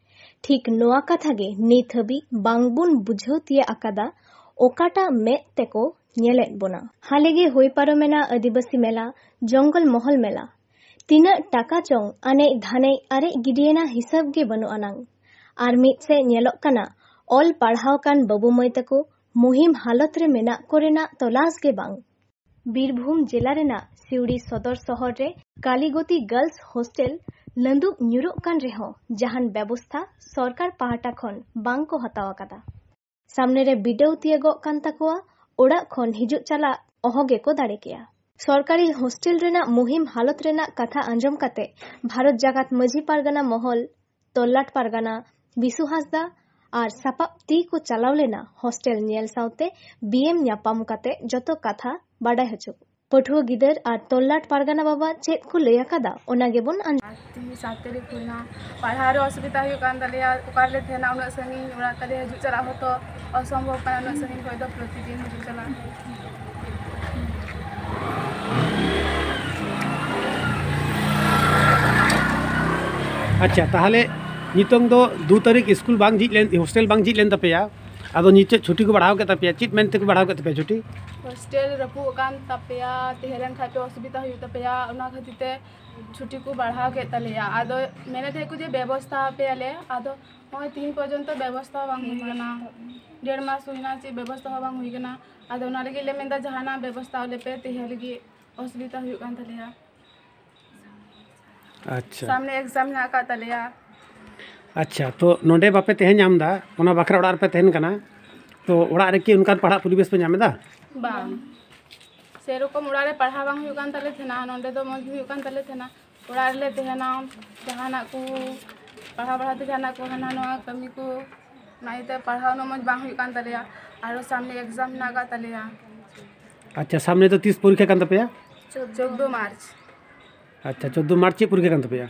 ᱴᱷᱤᱠ ᱱᱚᱣᱟ ᱠᱟᱛᱷᱟ ᱜᱮ ᱱᱤᱛ ᱦᱟᱹᱵᱤᱡ ᱵᱟᱝᱵᱚᱱ ᱵᱩᱡᱷᱟᱹᱣ ᱛᱤᱭᱟᱹᱜ ᱟᱠᱟᱫᱟ, ᱚᱠᱟᱴᱟᱜ ᱢᱮᱫ ᱛᱮᱠᱚ ᱧᱮᱞᱮᱫ ᱵᱚᱱᱟ᱾ ᱦᱟᱞᱮ ᱜᱮ ᱦᱩᱭ ᱯᱟᱨᱚᱢᱮᱱᱟ ᱟᱹᱫᱤᱵᱟᱹᱥᱤ ᱢᱮᱞᱟ, ᱡᱚᱝᱜᱚᱞ ᱢᱚᱦᱚᱞ ᱢᱮᱞᱟ᱾ ᱛᱤᱱᱟᱹᱜ ᱴᱟᱠᱟ ᱪᱚᱝ ᱟᱱᱮᱡ ᱫᱷᱟᱱᱮᱡ ᱟᱨᱮᱡ ᱜᱤᱰᱤᱭᱮᱱᱟ, ᱦᱤᱥᱟᱹᱵ ᱜᱮ ᱵᱟᱹᱱᱩᱜ ᱟᱱᱟᱝ᱾ ᱟᱨ ᱢᱤᱫ ᱥᱮᱫ ᱧᱮᱞᱚᱜ ᱠᱟᱱᱟ, ᱚᱞ ᱯᱟᱲᱦᱟᱣ ᱠᱟᱱ ᱵᱟᱹᱵᱩ ᱢᱟᱹᱭ ᱛᱟᱠᱚ ᱢᱩᱦᱤᱢ ᱦᱟᱞᱚᱛ ᱨᱮ ᱢᱮᱱᱟᱜ ᱠᱚ ᱨᱮᱱᱟᱜ ᱛᱚᱞᱟᱥ ᱜᱮ ᱵᱟᱝ᱾ ᱵᱤᱨᱵᱷᱩᱢ ᱡᱮᱞᱟ ᱨᱮᱱᱟᱜ ᱥᱤᱣᱲᱤ ᱥᱚᱫᱚᱨ ᱥᱚᱦᱚᱨ ᱨᱮ ᱠᱟᱞᱤᱜᱚᱛᱤ ᱜᱟᱨᱞᱥ ᱦᱳᱥᱴᱮᱞ ᱞᱟᱹᱫᱩᱵ ᱧᱩᱨᱩᱜ ᱠᱟᱱ ᱨᱮᱦᱚᱸ ᱡᱟᱦᱟᱱ ᱵᱮᱵᱚᱥᱛᱷᱟ ᱥᱚᱨᱠᱟᱨ ᱯᱟᱦᱴᱟ ᱠᱷᱚᱱ ᱵᱟᱝ ᱠᱚ ᱦᱟᱛᱟᱣ ᱟᱠᱟᱫᱟ᱾ ᱥᱟᱢᱱᱮ ᱨᱮ ᱵᱤᱰᱟᱹᱣ ᱛᱤᱭᱟᱹᱜᱚᱜ ᱠᱟᱱ ᱛᱟᱠᱚᱣᱟ, ᱚᱲᱟᱜ ᱠᱷᱚᱱ ᱦᱤᱡᱩᱜ ᱪᱟᱞᱟᱜ ᱚᱦᱚ ᱜᱮᱠᱚ ᱫᱟᱲᱮ ᱠᱮᱭᱟ᱾ ᱥᱚᱨᱠᱟᱨᱤ ᱦᱳᱥᱴᱮᱞ ᱨᱮᱱᱟᱜ ᱢᱩᱦᱤᱢ ᱦᱟᱞᱚᱛ ᱨᱮᱱᱟᱜ ᱠᱟᱛᱷᱟ ᱟᱸᱡᱚᱢ ᱠᱟᱛᱮ ᱵᱷᱟᱨᱚᱛ ᱡᱟᱠᱟᱛ ᱢᱟᱹᱡᱷᱤ ᱯᱟᱨᱜᱟᱱᱟ ᱢᱚᱦᱚᱞ, ᱛᱚᱞᱞᱟᱴ ᱯᱟᱨᱜᱟᱱᱟ ᱵᱤᱥᱩ ᱦᱟᱸᱥᱫᱟ ᱟᱨ ᱥᱟᱯᱟᱵ ᱛᱤ ᱠᱚ ᱪᱟᱞᱟᱣ ᱞᱮᱱᱟ ᱦᱳᱥᱴᱮᱞ ᱧᱮᱞ ᱥᱟᱶᱛᱮ ᱵᱤ ᱮᱢ ᱧᱟᱯᱟᱢ ᱠᱟᱛᱮ ᱡᱚᱛᱚ ᱠᱟᱛᱷᱟ ᱵᱟᱰᱟᱭ ᱦᱚᱪᱚ ᱠᱚ᱾ ᱯᱟᱹᱴᱷᱩᱣᱟᱹ ᱜᱤᱫᱟᱹᱨ ᱟᱨ ᱛᱚᱞᱞᱟᱴ ᱯᱟᱨᱜᱟᱱᱟ ᱵᱟᱵᱟ ᱪᱮᱫ ᱠᱚ ᱞᱟᱹᱭ ᱟᱠᱟᱫᱟ, ᱚᱱᱟ ᱜᱮᱵᱚᱱ ᱟᱸᱡᱚᱢ᱾ ᱟᱨ ᱛᱮᱦᱮᱧ ᱥᱟᱛ ᱛᱟᱹᱨᱤᱠᱷ ᱦᱩᱭᱱᱟ, ᱯᱟᱲᱦᱟᱣ ᱨᱮ ᱚᱥᱩᱵᱤᱫᱟ ᱦᱩᱭᱩᱜ ᱠᱟᱱ ᱛᱟᱞᱮᱭᱟ, ᱚᱠᱟ ᱨᱮᱞᱮ ᱛᱟᱦᱮᱱᱟ ᱩᱱᱟᱹᱜ ᱥᱟᱺᱜᱤᱧ, ᱚᱲᱟᱜ ᱛᱟᱞᱮ ᱦᱤᱡᱩᱜ ᱪᱟᱞᱟᱜ ᱦᱚᱸᱛᱚ ᱚᱥᱚᱢᱵᱷᱚᱵ ᱠᱟᱱᱟ, ᱩᱱᱟᱹᱜ ᱥᱟᱺᱜᱤᱧ ᱠᱷᱚᱱ ᱫᱚ ᱯᱨᱚᱛᱤᱫᱤᱱ ᱦᱤᱡᱩᱜ ᱪᱟᱞᱟᱜ᱾ ᱟᱪᱪᱷᱟ, ᱛᱟᱦᱚᱞᱮ ᱱᱤᱛᱚᱝ ᱫᱚ ᱫᱩ ᱛᱟᱹᱨᱤᱠᱷ ᱥᱠᱩᱞ ᱵᱟᱝ ᱡᱷᱤᱡ ᱞᱮᱱ, ᱦᱳᱥᱴᱮᱞ ᱵᱟᱝ ᱡᱷᱤᱡ ᱞᱮᱱ ᱛᱟᱯᱮᱭᱟ, ᱟᱫᱚ ᱱᱤᱛᱚᱜ ᱪᱷᱩᱴᱤ ᱠᱚ ᱵᱟᱲᱦᱟᱣ ᱠᱮᱫ ᱛᱟᱯᱮᱭᱟ, ᱪᱮᱫ ᱢᱮᱱ ᱛᱮᱠᱚ ᱵᱟᱲᱦᱟᱣ ᱠᱮᱫ ᱛᱟᱯᱮᱭᱟ ᱪᱷᱩᱴᱤ? ᱦᱳᱥᱴᱮᱞ ᱨᱟᱹᱯᱩᱫ ᱟᱠᱟᱱ ᱛᱟᱯᱮᱭᱟ, ᱛᱟᱦᱮᱸ ᱞᱮᱱ ᱠᱷᱟᱡ ᱯᱮ ᱚᱥᱩᱵᱤᱫᱟ ᱦᱩᱭᱩᱜ ᱛᱟᱯᱮᱭᱟ, ᱚᱱᱟ ᱠᱷᱟᱹᱛᱤᱨ ᱛᱮ ᱪᱷᱩᱴᱤ ᱠᱚ ᱵᱟᱲᱦᱟᱣ ᱠᱮᱫ ᱛᱟᱞᱮᱭᱟ᱾ ᱟᱫᱚ ᱢᱮᱱᱮᱫ ᱛᱟᱦᱮᱸᱫ ᱠᱚ ᱡᱮ ᱵᱮᱵᱚᱥᱛᱷᱟ ᱟᱯᱮᱭᱟᱞᱮ, ᱟᱫᱚ ᱱᱚᱜᱼᱚᱭ ᱛᱤᱦᱤᱧ ᱯᱚᱨᱡᱚᱱᱛᱚ ᱵᱮᱵᱚᱥᱛᱷᱟ ᱦᱚᱸ ᱵᱟᱝ ᱦᱩᱭ ᱠᱟᱱᱟ, ᱰᱮᱲ ᱢᱟᱥ ᱦᱩᱭᱱᱟ, ᱪᱮᱫ ᱵᱮᱵᱚᱥᱛᱷᱟ ᱦᱚᱸ ᱵᱟᱝ ᱦᱩᱭ ᱠᱟᱱᱟ᱾ ᱟᱫᱚ ᱚᱱᱟ ᱞᱟᱹᱜᱤᱫ ᱞᱮ ᱢᱮᱱᱫᱟ ᱡᱟᱦᱟᱱᱟᱜ ᱵᱮᱵᱚᱥᱛᱷᱟ ᱟᱞᱮ ᱯᱮ, ᱛᱟᱦᱮᱸ ᱞᱟᱹᱜᱤᱫ ᱚᱥᱩᱵᱤᱫᱟ ᱦᱩᱭᱩᱜ ᱠᱟᱱ ᱛᱟᱞᱮᱭᱟ᱾ ᱟᱪᱪᱷᱟ᱾ ᱥᱟᱢᱱᱮ ᱮᱠᱡᱟᱢ ᱦᱮᱱᱟᱜ ᱟᱠᱟᱫ ᱛᱟᱞᱮᱭᱟ᱾ ᱟᱪᱪᱷᱟ, ᱛᱚ ᱱᱚᱰᱮ ᱵᱟᱯᱮ ᱛᱟᱦᱮᱸ ᱧᱟᱢ ᱮᱫᱟ, ᱚᱱᱟ ᱵᱟᱠᱷᱨᱟ ᱚᱲᱟᱜ ᱨᱮᱯᱮ ᱛᱟᱦᱮᱱ ᱠᱟᱱᱟ, ᱛᱚ ᱚᱲᱟᱜ ᱨᱮᱠᱤ ᱚᱱᱠᱟᱱ ᱯᱟᱲᱦᱟᱜ ᱯᱚᱨᱤᱵᱮᱥ ᱯᱮ ᱧᱟᱢ ᱮᱫᱟ? ᱵᱟᱝ, ᱥᱮᱨᱚᱠᱚᱢ ᱚᱲᱟᱜ ᱨᱮ ᱯᱟᱲᱦᱟᱣ ᱵᱟᱝ ᱦᱩᱭᱩᱜ ᱠᱟᱱ ᱛᱟᱞᱮ ᱛᱟᱦᱮᱱᱟ, ᱱᱚᱰᱮ ᱫᱚ ᱢᱚᱡᱽ ᱜᱮ ᱦᱩᱭᱩᱜ ᱠᱟᱱ ᱛᱟᱞᱮ ᱛᱟᱦᱮᱱᱟ᱾ ᱚᱲᱟᱜ ᱨᱮᱞᱮ ᱛᱟᱦᱮᱱᱟ, ᱡᱟᱦᱟᱱᱟᱜ ᱠᱚ ᱯᱟᱲᱦᱟᱣ ᱵᱟᱲᱟ ᱛᱮ ᱡᱟᱦᱟᱱᱟᱜ ᱠᱚ ᱦᱟᱱᱟ ᱱᱚᱣᱟ ᱠᱟᱹᱢᱤ ᱠᱚ, ᱚᱱᱟ ᱤᱭᱟᱹᱛᱮ ᱯᱟᱲᱦᱟᱣ ᱩᱱᱟᱹᱜ ᱢᱚᱡᱽ ᱵᱟᱝ ᱦᱩᱭᱩᱜ ᱠᱟᱱ ᱛᱟᱞᱮᱭᱟ᱾ ᱟᱨᱚ ᱥᱟᱢᱱᱮ ᱮᱠᱡᱟᱢ ᱦᱮᱱᱟᱜ ᱟᱠᱟᱫ ᱛᱟᱞᱮᱭᱟ᱾ ᱟᱪᱪᱷᱟ, ᱥᱟᱢᱱᱮ ᱫᱚ ᱛᱤᱥ ᱯᱚᱨᱤᱠᱠᱷᱟ ᱠᱟᱱ ᱛᱟᱯᱮᱭᱟ? ᱪᱳᱫᱫᱳ ᱢᱟᱨᱪ᱾ ᱟᱪᱪᱷᱟ, ᱪᱳᱫᱫᱳ ᱢᱟᱨᱪ ᱪᱮᱫ ᱯᱚᱨᱤᱠᱠᱷᱟ ᱠᱟᱱ ᱛᱟᱯᱮᱭᱟ?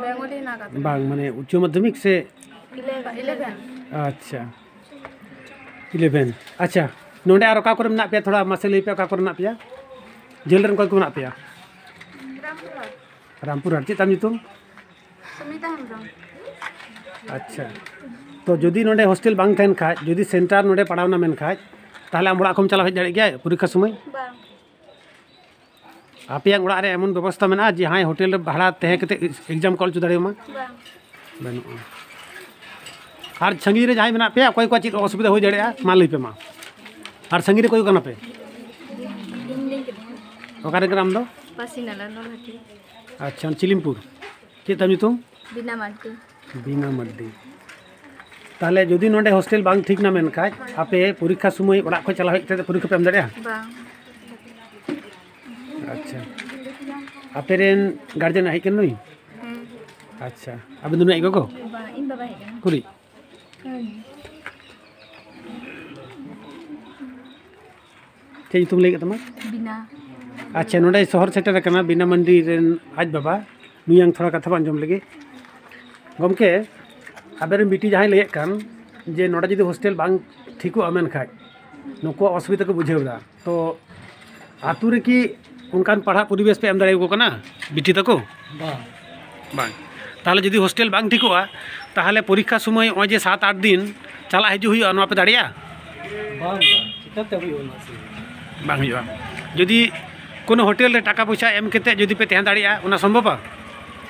ᱵᱮᱝᱜᱚᱞᱤ ᱦᱮᱱᱟᱜ ᱟᱠᱟᱫ ᱛᱟᱞᱮᱭᱟ᱾ ᱵᱟᱝ, ᱢᱟᱱᱮ ᱩᱪᱪᱚ ᱢᱟᱫᱽᱫᱷᱚᱢᱤᱠ ᱥᱮ? ᱤᱞᱮᱵᱷᱮᱱ᱾ ᱟᱪᱪᱷᱟ, ᱤᱞᱮᱵᱷᱮᱱ᱾ ᱟᱪᱪᱷᱟ, ᱱᱚᱰᱮ ᱟᱨ ᱚᱠᱟ ᱠᱚᱨᱮ ᱢᱮᱱᱟᱜ ᱯᱮᱭᱟ? ᱛᱷᱚᱲᱟ ᱢᱟᱥᱮ ᱞᱟᱹᱭ ᱯᱮ, ᱚᱠᱟ ᱠᱚᱨᱮ ᱢᱮᱱᱟᱜ ᱯᱮᱭᱟ? ᱡᱷᱟᱹᱞ ᱨᱮᱱ ᱚᱠᱚᱭ ᱠᱚ ᱢᱮᱱᱟᱜ ᱯᱮᱭᱟ? ᱨᱟᱢᱯᱩᱨᱦᱟᱴ᱾ ᱨᱟᱢᱯᱩᱨᱦᱟᱴ᱾ ᱪᱮᱫ ᱛᱟᱢ ᱧᱩᱛᱩᱢ? ᱥᱩᱢᱤᱛᱟ ᱦᱮᱢᱵᱨᱚᱢ᱾ ᱟᱪᱪᱷᱟ, ᱛᱚ ᱡᱩᱫᱤ ᱱᱚᱰᱮ ᱦᱳᱥᱴᱮᱞ ᱵᱟᱝ ᱛᱟᱦᱮᱱ ᱠᱷᱟᱡ, ᱡᱩᱫᱤ ᱥᱮᱱᱴᱟᱨ ᱱᱚᱰᱮ ᱯᱟᱲᱟᱣ ᱮᱱᱟ ᱢᱮᱱ ᱠᱷᱟᱡ, ᱛᱟᱦᱚᱞᱮ ᱟᱢ ᱚᱲᱟᱜ ᱠᱷᱚᱱ ᱪᱟᱞᱟᱣ ᱦᱮᱡ ᱫᱟᱲᱮᱭᱟᱜ ᱜᱮᱭᱟ ᱯᱚᱨᱤᱠᱠᱷᱟ ᱥᱚᱢᱚᱭ? ᱵᱟᱝ᱾ ᱟᱯᱮᱭᱟᱜ ᱚᱲᱟᱜ ᱨᱮ ᱮᱢᱚᱱ ᱵᱮᱵᱚᱥᱛᱷᱟ ᱢᱮᱱᱟᱜᱼᱟ ᱡᱮ ᱦᱟᱸᱭ ᱦᱳᱴᱮᱞ ᱨᱮ ᱵᱷᱟᱲᱟ ᱛᱟᱦᱮᱸ ᱠᱟᱛᱮ ᱮᱠᱡᱟᱢ ᱠᱚ ᱚᱞ ᱦᱚᱪᱚ ᱫᱟᱲᱮᱭᱟᱢᱟ? ᱵᱟᱝ᱾ ᱵᱟᱹᱱᱩᱜᱼᱟ᱾ ᱟᱨ ᱥᱟᱺᱜᱤᱧ ᱨᱮ ᱡᱟᱦᱟᱸᱭ ᱢᱮᱱᱟᱜ ᱯᱮᱭᱟ, ᱚᱠᱚᱭ ᱠᱚᱣᱟᱜ ᱪᱮᱫ ᱚᱥᱩᱵᱤᱫᱷᱟ ᱦᱩᱭ ᱫᱟᱲᱮᱭᱟᱜᱼᱟ, ᱢᱟ ᱞᱟᱹᱭ ᱯᱮ ᱢᱟ᱾ ᱟᱨ ᱥᱟᱺᱜᱤᱧ ᱨᱮ ᱚᱠᱚᱭ ᱠᱚ ᱠᱟᱱᱟ ᱯᱮ? ᱤᱧ ᱞᱟᱹᱭ ᱠᱮᱫᱟ᱾ ᱚᱠᱟ ᱨᱮᱱ ᱠᱟᱱᱟᱢ ᱟᱢ ᱫᱚ? ᱯᱟᱹᱥᱤ ᱱᱟᱞᱟ, ᱱᱚᱞᱦᱟᱴᱤ᱾ ᱟᱪᱪᱷᱟ, ᱪᱤᱞᱤᱢᱯᱩᱨ᱾ ᱪᱮᱫ ᱛᱟᱢ ᱧᱩᱛᱩᱢ? ᱵᱤᱱᱟ ᱢᱟᱨᱰᱤ᱾ ᱵᱤᱱᱟ ᱢᱟᱨᱰᱤ᱾ ᱛᱟᱦᱚᱞᱮ ᱡᱩᱫᱤ ᱱᱚᱰᱮ ᱦᱳᱥᱴᱮᱞ ᱵᱟᱝ ᱴᱷᱤᱠ ᱱᱟ ᱢᱮᱱ ᱠᱷᱟᱡ, ᱟᱯᱮ ᱯᱚᱨᱤᱠᱠᱷᱟ ᱥᱚᱢᱚᱭ ᱚᱲᱟᱜ ᱠᱷᱚᱡ ᱪᱟᱞᱟᱣ ᱦᱮᱡ ᱠᱟᱛᱮ ᱯᱚᱨᱤᱠᱠᱷᱟ ᱯᱮ ᱮᱢ ᱫᱟᱲᱮᱭᱟᱜᱼᱟ? ᱵᱟᱝ᱾ ᱟᱪᱪᱷᱟ, ᱟᱯᱮ ᱨᱮᱱ ᱜᱟᱨᱡᱮᱱ ᱦᱮᱡ ᱠᱟᱱ ᱱᱩᱭ? ᱦᱮᱸ᱾ ᱟᱪᱪᱷᱟ, ᱟᱵᱮᱱ ᱫᱚ ᱱᱩᱭ ᱟᱡ ᱜᱚᱜᱚ? ᱵᱟᱝ, ᱤᱧ ᱵᱟᱵᱟ ᱦᱮᱡ ᱠᱟᱱᱟ᱾ ᱠᱩᱨᱤ? ᱦᱮᱸ᱾ ᱪᱮᱫ ᱧᱩᱛᱩᱢ ᱞᱟᱹᱭ ᱠᱮᱫ ᱛᱟᱢᱟ? ᱵᱤᱱᱟ᱾ ᱟᱪᱪᱷᱟ, ᱱᱚᱰᱮ ᱥᱚᱦᱚᱨ ᱥᱮᱴᱮᱨ ᱟᱠᱟᱱᱟ ᱵᱤᱱᱟ ᱢᱟᱱᱰᱤ ᱨᱮᱱ ᱟᱡ ᱵᱟᱵᱟ, ᱱᱩᱭᱟᱝ ᱛᱷᱚᱲᱟ ᱠᱟᱛᱷᱟ ᱵᱚᱱ ᱟᱸᱡᱚᱢ ᱞᱮᱜᱮ᱾ ᱜᱚᱢᱠᱮ, ᱟᱵᱮᱱ ᱨᱮᱱ ᱵᱤᱴᱤ ᱡᱟᱦᱟᱸᱭ ᱞᱟᱹᱭᱮᱫ ᱠᱟᱱ ᱡᱮ ᱱᱚᱰᱮ ᱡᱩᱫᱤ ᱦᱳᱥᱴᱮᱞ ᱵᱟᱝ ᱴᱷᱤᱠᱚᱜᱼᱟ ᱢᱮᱱ ᱠᱷᱟᱡ, ᱱᱩᱠᱩᱣᱟᱜ ᱚᱥᱩᱵᱤᱫᱟ ᱠᱚ ᱵᱩᱡᱷᱟᱹᱣ ᱮᱫᱟ, ᱛᱚ ᱟᱹᱛᱩ ᱨᱮᱠᱤ ᱚᱱᱠᱟᱱ ᱯᱟᱲᱦᱟᱜ ᱯᱚᱨᱤᱵᱮᱥ ᱯᱮ ᱮᱢ ᱫᱟᱲᱮᱭᱟᱠᱚ ᱠᱟᱱᱟ ᱵᱤᱴᱤ ᱛᱟᱠᱚ? ᱵᱟᱝ᱾ ᱵᱟᱝ᱾ ᱛᱟᱦᱚᱞᱮ ᱡᱩᱫᱤ ᱦᱳᱥᱴᱮᱞ ᱵᱟᱝ ᱴᱷᱤᱠᱚᱜᱼᱟ, ᱛᱟᱦᱚᱞᱮ ᱯᱚᱨᱤᱠᱠᱷᱟ ᱥᱚᱢᱚᱭ ᱱᱚᱜᱼᱚᱭ ᱡᱮ ᱥᱟᱛ ᱟᱴ ᱫᱤᱱ ᱪᱟᱞᱟᱜ ᱦᱤᱡᱩᱜ ᱦᱩᱭᱩᱜᱼᱟ, ᱱᱚᱣᱟ ᱯᱮ ᱫᱟᱲᱮᱭᱟᱜᱼᱟ? ᱵᱟᱝ, ᱵᱟᱝ, ᱪᱤᱠᱟᱹᱛᱮ ᱦᱩᱭᱩᱜᱼᱟ ᱱᱚᱣᱟ ᱥᱮ? ᱵᱟᱝ ᱦᱩᱭᱩᱜᱼᱟ᱾ ᱡᱩᱫᱤ ᱠᱳᱱᱳ ᱦᱳᱴᱮᱞ ᱨᱮ ᱴᱟᱠᱟ ᱯᱚᱭᱥᱟ ᱮᱢ ᱠᱟᱛᱮ ᱡᱩᱫᱤ ᱯᱮ ᱛᱟᱦᱮᱸ ᱫᱟᱲᱮᱭᱟᱜᱼᱟ, ᱚᱱᱟ ᱥᱚᱢᱵᱷᱚᱵᱟ?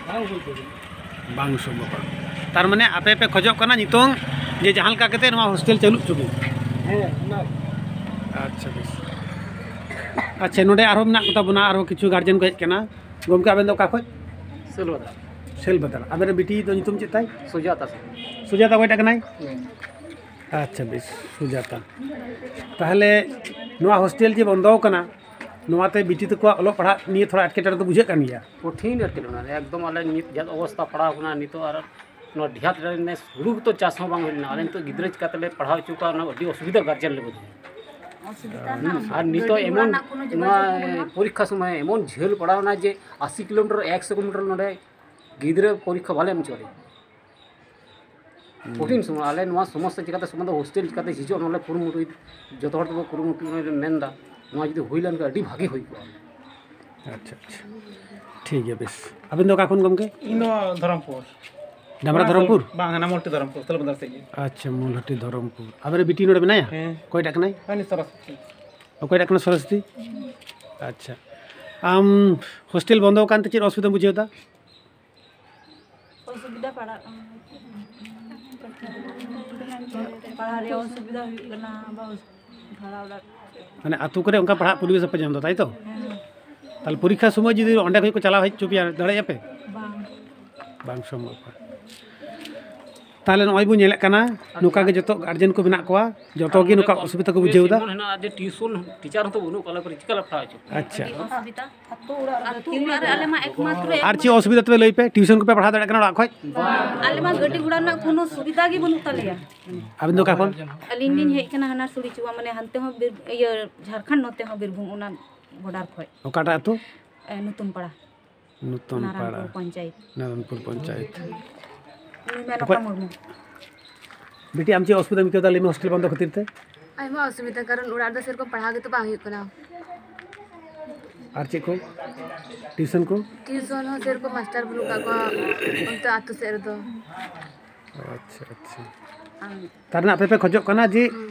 ᱵᱟᱝ ᱦᱩᱭ ᱫᱟᱲᱮᱭᱟᱜᱼᱟ᱾ ᱵᱟᱝ ᱥᱚᱢᱵᱷᱚᱵᱟ᱾ ᱛᱟᱨ ᱢᱟᱱᱮ ᱟᱯᱮ ᱯᱮ ᱠᱷᱚᱡᱚᱜ ᱠᱟᱱᱟ ᱱᱤᱛᱚᱝ ᱡᱮ ᱡᱟᱦᱟᱸ ᱞᱮᱠᱟ ᱠᱟᱛᱮ ᱱᱚᱣᱟ ᱦᱳᱥᱴᱮᱞ ᱪᱟᱹᱞᱩ ᱦᱚᱪᱚ ᱜᱮ? ᱦᱮᱸ, ᱚᱱᱟ᱾ ᱟᱪᱪᱷᱟ, ᱵᱮᱥ᱾ ᱟᱪᱪᱷᱟ, ᱱᱚᱰᱮ ᱟᱨᱦᱚᱸ ᱢᱮᱱᱟᱜ ᱠᱚᱛᱟ ᱵᱚᱱᱟ ᱟᱨᱦᱚᱸ ᱠᱤᱪᱷᱩ ᱜᱟᱨᱡᱮᱱ ᱠᱚ ᱦᱮᱡ ᱠᱟᱱᱟ᱾ ᱜᱚᱢᱠᱮ, ᱟᱵᱮᱱ ᱫᱚ ᱚᱠᱟ ᱠᱷᱚᱡ? ᱥᱮᱞᱵᱟᱫᱟᱨ᱾ ᱥᱮᱞᱵᱟᱫᱟᱨ᱾ ᱟᱵᱮᱱ ᱨᱮᱱ ᱵᱤᱴᱤ ᱫᱚ ᱧᱩᱛᱩᱢ ᱪᱮᱫ ᱛᱟᱭ? ᱥᱩᱡᱟᱛᱟ ᱥᱤᱝ᱾ ᱥᱩᱡᱟᱛᱟ ᱚᱠᱚᱭᱴᱟᱜ ᱠᱟᱱᱟᱭ? ᱦᱮᱸ᱾ ᱟᱪᱪᱷᱟ, ᱵᱮᱥ, ᱥᱩᱡᱟᱛᱟ᱾ ᱛᱟᱦᱚᱞᱮ ᱱᱚᱣᱟ ᱦᱳᱥᱴᱮᱞ ᱡᱮ ᱵᱚᱱᱫᱚ ᱟᱠᱟᱱᱟ, ᱱᱚᱣᱟᱛᱮ ᱵᱤᱴᱤ ᱛᱟᱠᱚᱣᱟᱜ ᱚᱞᱚᱜ ᱯᱟᱲᱦᱟᱜ ᱱᱤᱭᱮ ᱛᱷᱚᱲᱟ ᱮᱴᱠᱮᱴᱚᱬᱮ ᱫᱚ ᱵᱩᱡᱷᱟᱹᱜ ᱠᱟᱱ ᱜᱮᱭᱟ? ᱠᱚᱴᱷᱤᱱ ᱮᱴᱠᱮᱴᱚᱬᱮ, ᱮᱠᱫᱚᱢ ᱟᱞᱮ ᱱᱤᱛ ᱡᱟᱦᱟᱸ ᱚᱵᱚᱥᱛᱟ ᱯᱟᱲᱟᱣ ᱠᱟᱱᱟ ᱱᱤᱛᱚᱜ, ᱟᱨ ᱱᱚᱣᱟ ᱰᱤᱦᱟᱛ ᱨᱮ ᱱᱮᱥ ᱦᱩᱲᱩ ᱜᱮᱛᱚ ᱪᱟᱥ ᱦᱚᱸ ᱵᱟᱝ ᱦᱩᱭ ᱞᱮᱱᱟ᱾ ᱟᱞᱮ ᱱᱤᱛᱚᱜ ᱜᱤᱫᱽᱨᱟᱹ ᱪᱤᱠᱟᱹ ᱛᱮᱞᱮ ᱯᱟᱲᱦᱟᱣ ᱦᱚᱪᱚ ᱠᱚᱣᱟ, ᱚᱱᱟ ᱟᱹᱰᱤ ᱚᱥᱩᱵᱤᱫᱷᱟ ᱜᱟᱨᱡᱮᱱ ᱞᱮ ᱵᱩᱡᱷᱟᱹᱣᱟ᱾ ᱚᱥᱩᱵᱤᱫᱷᱟ ᱨᱮᱱᱟᱜ ᱟᱨ ᱱᱤᱛᱚᱜ ᱜᱟᱹᱰᱤ ᱜᱷᱚᱲᱟ ᱮᱢᱚᱱ ᱨᱮᱱᱟᱜ ᱠᱳᱱᱳ ᱱᱚᱣᱟ ᱡᱳᱜᱟᱡᱳᱜᱽ ᱵᱟᱹᱱᱩᱜᱼᱟ᱾ ᱯᱚᱨᱤᱠᱠᱷᱟ ᱥᱚᱢᱚᱭ ᱮᱢᱚᱱ ᱡᱷᱟᱹᱞ ᱯᱟᱲᱟᱣ ᱮᱱᱟ ᱡᱮ ᱟᱥᱤ ᱠᱤᱞᱳᱢᱤᱴᱟᱨ, ᱮᱠᱥᱚ ᱠᱤᱞᱳᱢᱤᱴᱟᱨ ᱱᱚᱰᱮ ᱜᱤᱫᱽᱨᱟᱹ ᱯᱚᱨᱤᱠᱠᱷᱟ ᱵᱟᱞᱮ ᱮᱢ ᱦᱚᱪᱚ ᱫᱟᱲᱮᱭᱟᱜᱼᱟ᱾ ᱠᱚᱴᱷᱤᱱ ᱥᱚᱢᱚᱭ, ᱟᱞᱮ ᱱᱚᱣᱟ ᱥᱚᱢᱚᱥᱥᱟ ᱪᱤᱠᱟᱹᱛᱮ ᱥᱚᱢᱟᱫᱷᱟᱱ, ᱦᱳᱥᱴᱮᱞ ᱪᱤᱠᱟᱹᱛᱮ ᱡᱷᱤᱡᱚᱜ, ᱱᱚᱣᱟ ᱞᱮ ᱠᱩᱨᱩᱢᱩᱴᱩᱭ, ᱡᱚᱛᱚ ᱦᱚᱲ ᱛᱮᱵᱚ ᱠᱩᱨᱩᱢᱩᱴᱩᱭ, ᱚᱱᱟ ᱞᱮ ᱢᱮᱱ ᱮᱫᱟ᱾ ᱱᱚᱣᱟ ᱡᱩᱫᱤ ᱦᱩᱭ ᱞᱮᱱᱠᱷᱟᱱ ᱟᱹᱰᱤ ᱵᱷᱟᱜᱮ ᱦᱩᱭ ᱠᱚᱜᱼᱟ᱾ ᱟᱪᱪᱷᱟ, ᱟᱪᱪᱷᱟ, ᱴᱷᱤᱠ ᱜᱮᱭᱟ, ᱵᱮᱥ᱾ ᱟᱵᱮᱱ ᱫᱚ ᱚᱠᱟ ᱠᱷᱚᱱ ᱜᱚᱢᱠᱮ? ᱤᱧ ᱫᱚ ᱫᱷᱚᱨᱚᱢᱯᱩᱨ᱾ ᱰᱟᱢᱨᱟ ᱚᱱᱟ ᱫᱷᱚᱨᱚᱢᱯᱩᱨ? ᱵᱟᱝ, ᱦᱟᱱᱟ ᱢᱚᱞᱴᱤ ᱫᱷᱚᱨᱚᱢᱯᱩᱨ, ᱛᱟᱞᱵᱟᱫᱟᱨ ᱥᱮᱫ ᱜᱮ᱾ ᱟᱪᱪᱷᱟ, ᱢᱩᱞᱦᱟᱹᱴᱤ ᱫᱷᱚᱨᱚᱢᱯᱩᱨ᱾ ᱟᱵᱮᱱ ᱵᱤᱴᱤ ᱱᱚᱰᱮ ᱢᱮᱱᱟᱭᱟ? ᱦᱮᱸ᱾ ᱚᱠᱚᱭᱴᱟᱜ ᱠᱟᱱᱟᱭ? ᱦᱟᱹᱱᱤ ᱥᱚᱨᱚᱥᱚᱛᱤ᱾ ᱚᱠᱚᱭᱴᱟᱜ ᱠᱟᱱᱟ ᱥᱚᱨᱚᱥᱚᱛᱤ? ᱟᱪᱪᱷᱟ, ᱟᱢ ᱦᱳᱥᱴᱮᱞ ᱵᱚᱱᱫᱚ ᱟᱠᱟᱱ ᱛᱮ ᱪᱮᱫ ᱚᱥᱩᱵᱤᱫᱷᱟᱢ ᱵᱩᱡᱷᱟᱹᱣ ᱮᱫᱟ? ᱚᱥᱩᱵᱤᱫᱷᱟ ᱯᱟᱲᱟᱜ ᱠᱟᱱᱟ᱾ ᱯᱟᱲᱦᱟᱜ ᱨᱮᱭᱟᱜ ᱚᱥᱩᱵᱤᱫᱷᱟ ᱦᱩᱭᱩᱜ ᱠᱟᱱᱟ, ᱵᱟ ᱵᱷᱟᱲᱟ ᱚᱲᱟᱜ᱾ ᱢᱟᱱᱮ ᱟᱹᱛᱩ ᱠᱚᱨᱮ ᱚᱱᱠᱟ ᱯᱟᱲᱦᱟᱜ ᱯᱚᱨᱤᱵᱮᱥ ᱵᱟᱯᱮ ᱧᱟᱢ ᱮᱫᱟ, ᱛᱟᱭ ᱛᱚ? ᱦᱮᱸ᱾ ᱛᱟᱦᱚᱞᱮ ᱯᱚᱨᱤᱠᱠᱷᱟ ᱥᱚᱢᱚᱭ ᱡᱩᱫᱤ ᱚᱸᱰᱮ ᱠᱷᱚᱱ ᱠᱚ ᱪᱟᱞᱟᱣ ᱦᱮᱡ ᱦᱚᱪᱚ ᱯᱮᱭᱟ, ᱫᱟᱲᱮᱭᱟᱜᱼᱟ ᱯᱮ? ᱵᱟᱝ᱾ ᱵᱟᱝ ᱥᱚᱢᱵᱷᱚᱵ᱾ ᱛᱟᱦᱚᱞᱮ ᱱᱚᱜᱼᱚᱭ ᱵᱚᱱ ᱧᱮᱞᱮᱫ ᱠᱟᱱᱟ, ᱱᱚᱝᱠᱟ ᱜᱮ ᱡᱚᱛᱚ ᱜᱟᱨᱡᱮᱱ ᱠᱚ ᱢᱮᱱᱟᱜ ᱠᱚᱣᱟ, ᱡᱚᱛᱚ ᱜᱮ ᱱᱚᱝᱠᱟ ᱚᱥᱩᱵᱤᱫᱷᱟ ᱠᱚ ᱵᱩᱡᱷᱟᱹᱣ ᱮᱫᱟ᱾ ᱮᱢᱚᱱ ᱦᱮᱱᱟᱜᱼᱟ ᱡᱮ ᱴᱤᱭᱩᱥᱚᱱ ᱴᱤᱪᱟᱨ ᱦᱚᱸᱛᱚ ᱵᱟᱹᱱᱩᱜ ᱠᱚᱣᱟ, ᱟᱞᱮ ᱠᱚᱨᱮ ᱪᱤᱠᱟᱹ ᱞᱮ ᱯᱟᱲᱦᱟᱣ ᱦᱚᱪᱚ ᱠᱚᱣᱟ? ᱟᱪᱪᱷᱟ᱾ ᱟᱹᱛᱩ ᱚᱲᱟᱜ ᱨᱮ ᱟᱹᱛᱩ ᱚᱲᱟᱜ ᱨᱮ ᱟᱞᱮ ᱢᱟ ᱮᱠᱢᱟᱛᱨᱚ ᱟᱨ ᱪᱮᱫ ᱚᱥᱩᱵᱤᱫᱷᱟ ᱛᱮᱯᱮ ᱞᱟᱹᱭ ᱯᱮ? ᱴᱤᱭᱩᱥᱚᱱ ᱠᱚᱯᱮ ᱯᱟᱲᱦᱟᱣ ᱫᱟᱲᱮᱭᱟᱜ ᱠᱟᱱᱟ ᱚᱲᱟᱜ ᱠᱷᱚᱡ? ᱟᱞᱮ ᱢᱟ ᱜᱟᱹᱰᱤ ᱜᱷᱚᱲᱟ ᱨᱮᱱᱟᱜ ᱠᱳᱱᱳ ᱥᱩᱵᱤᱫᱷᱟ ᱜᱮ ᱵᱟᱹᱱᱩᱜ ᱛᱟᱞᱮᱭᱟ᱾ ᱟᱵᱮᱱ ᱫᱚ ᱚᱠᱟ ᱠᱷᱚᱱ? ᱟᱹᱞᱤᱧ ᱞᱤᱧ ᱦᱮᱡ ᱠᱟᱱᱟ ᱦᱟᱱᱟ ᱥᱩᱲᱤᱪᱩᱣᱟ, ᱢᱟᱱᱮ ᱦᱟᱱᱛᱮ ᱦᱚᱸ ᱵᱤᱨ-, ᱤᱭᱟᱹ, ᱡᱷᱟᱲᱠᱷᱚᱸᱰ, ᱱᱚᱛᱮ ᱦᱚᱸ ᱵᱤᱨᱵᱷᱩᱢ, ᱚᱱᱟ ᱵᱚᱰᱟᱨ ᱠᱷᱚᱡ᱾ ᱚᱠᱟᱴᱟᱜ ᱟᱹᱛᱩ? ᱮ, ᱱᱩᱛᱩᱱ ᱯᱟᱲᱟ᱾ ᱱᱩᱛᱩᱱ ᱯᱟᱲᱟ᱾ ᱱᱟᱨᱟᱱᱯᱩᱨ ᱯᱚᱧᱪᱟᱭᱮᱛ᱾ ᱱᱟᱨᱟᱱᱯᱩᱨ ᱯᱚᱧᱪᱟᱭᱮᱛ᱾ ᱱᱩᱭ ᱢᱮᱱᱚᱠᱟ ᱚᱠᱚᱭ? ᱢᱩᱨᱢᱩ᱾ ᱵᱤᱴᱤ, ᱟᱢ ᱪᱮᱫ ᱚᱥᱩᱵᱤᱫᱷᱟᱢ ᱟᱹᱭᱠᱟᱹᱣ ᱮᱫᱟ? ᱞᱟᱹᱭ ᱢᱮ, ᱦᱳᱥᱴᱮᱞ ᱵᱚᱱᱫᱚ ᱠᱷᱟᱹᱛᱤᱨ ᱛᱮ᱾ ᱟᱭᱢᱟ ᱚᱥᱩᱵᱤᱫᱷᱟ, ᱠᱟᱨᱚᱱ ᱚᱲᱟᱜ ᱨᱮᱫᱚ ᱥᱮᱨᱚᱠᱚᱢ ᱯᱟᱲᱦᱟᱣ ᱜᱮᱛᱚ ᱵᱟᱝ ᱦᱩᱭᱩᱜ ᱠᱟᱱᱟ᱾ ᱟᱨ ᱪᱮᱫ ᱠᱚ ᱴᱤᱭᱩᱥᱚᱱ ᱠᱚ? ᱴᱤᱭᱩᱥᱚᱱ ᱦᱚᱸ ᱥᱮᱨᱚᱠᱚᱢ ᱢᱟᱥᱴᱟᱨ ᱵᱟᱹᱱᱩᱜ ᱠᱟᱜ ᱠᱚᱣᱟ ᱚᱱᱛᱮ ᱟᱹᱛᱩ ᱥᱮᱫ ᱨᱮᱫᱚ᱾ ᱟᱪᱪᱷᱟ, ᱟᱪᱪᱷᱟ᱾ ᱟᱨ ᱛᱟᱨ ᱢᱟᱱᱮ ᱟᱯᱮ ᱯᱮ ᱠᱷᱚᱡᱚᱜ ᱠᱟᱱᱟ ᱡᱮ ᱦᱩᱸ᱾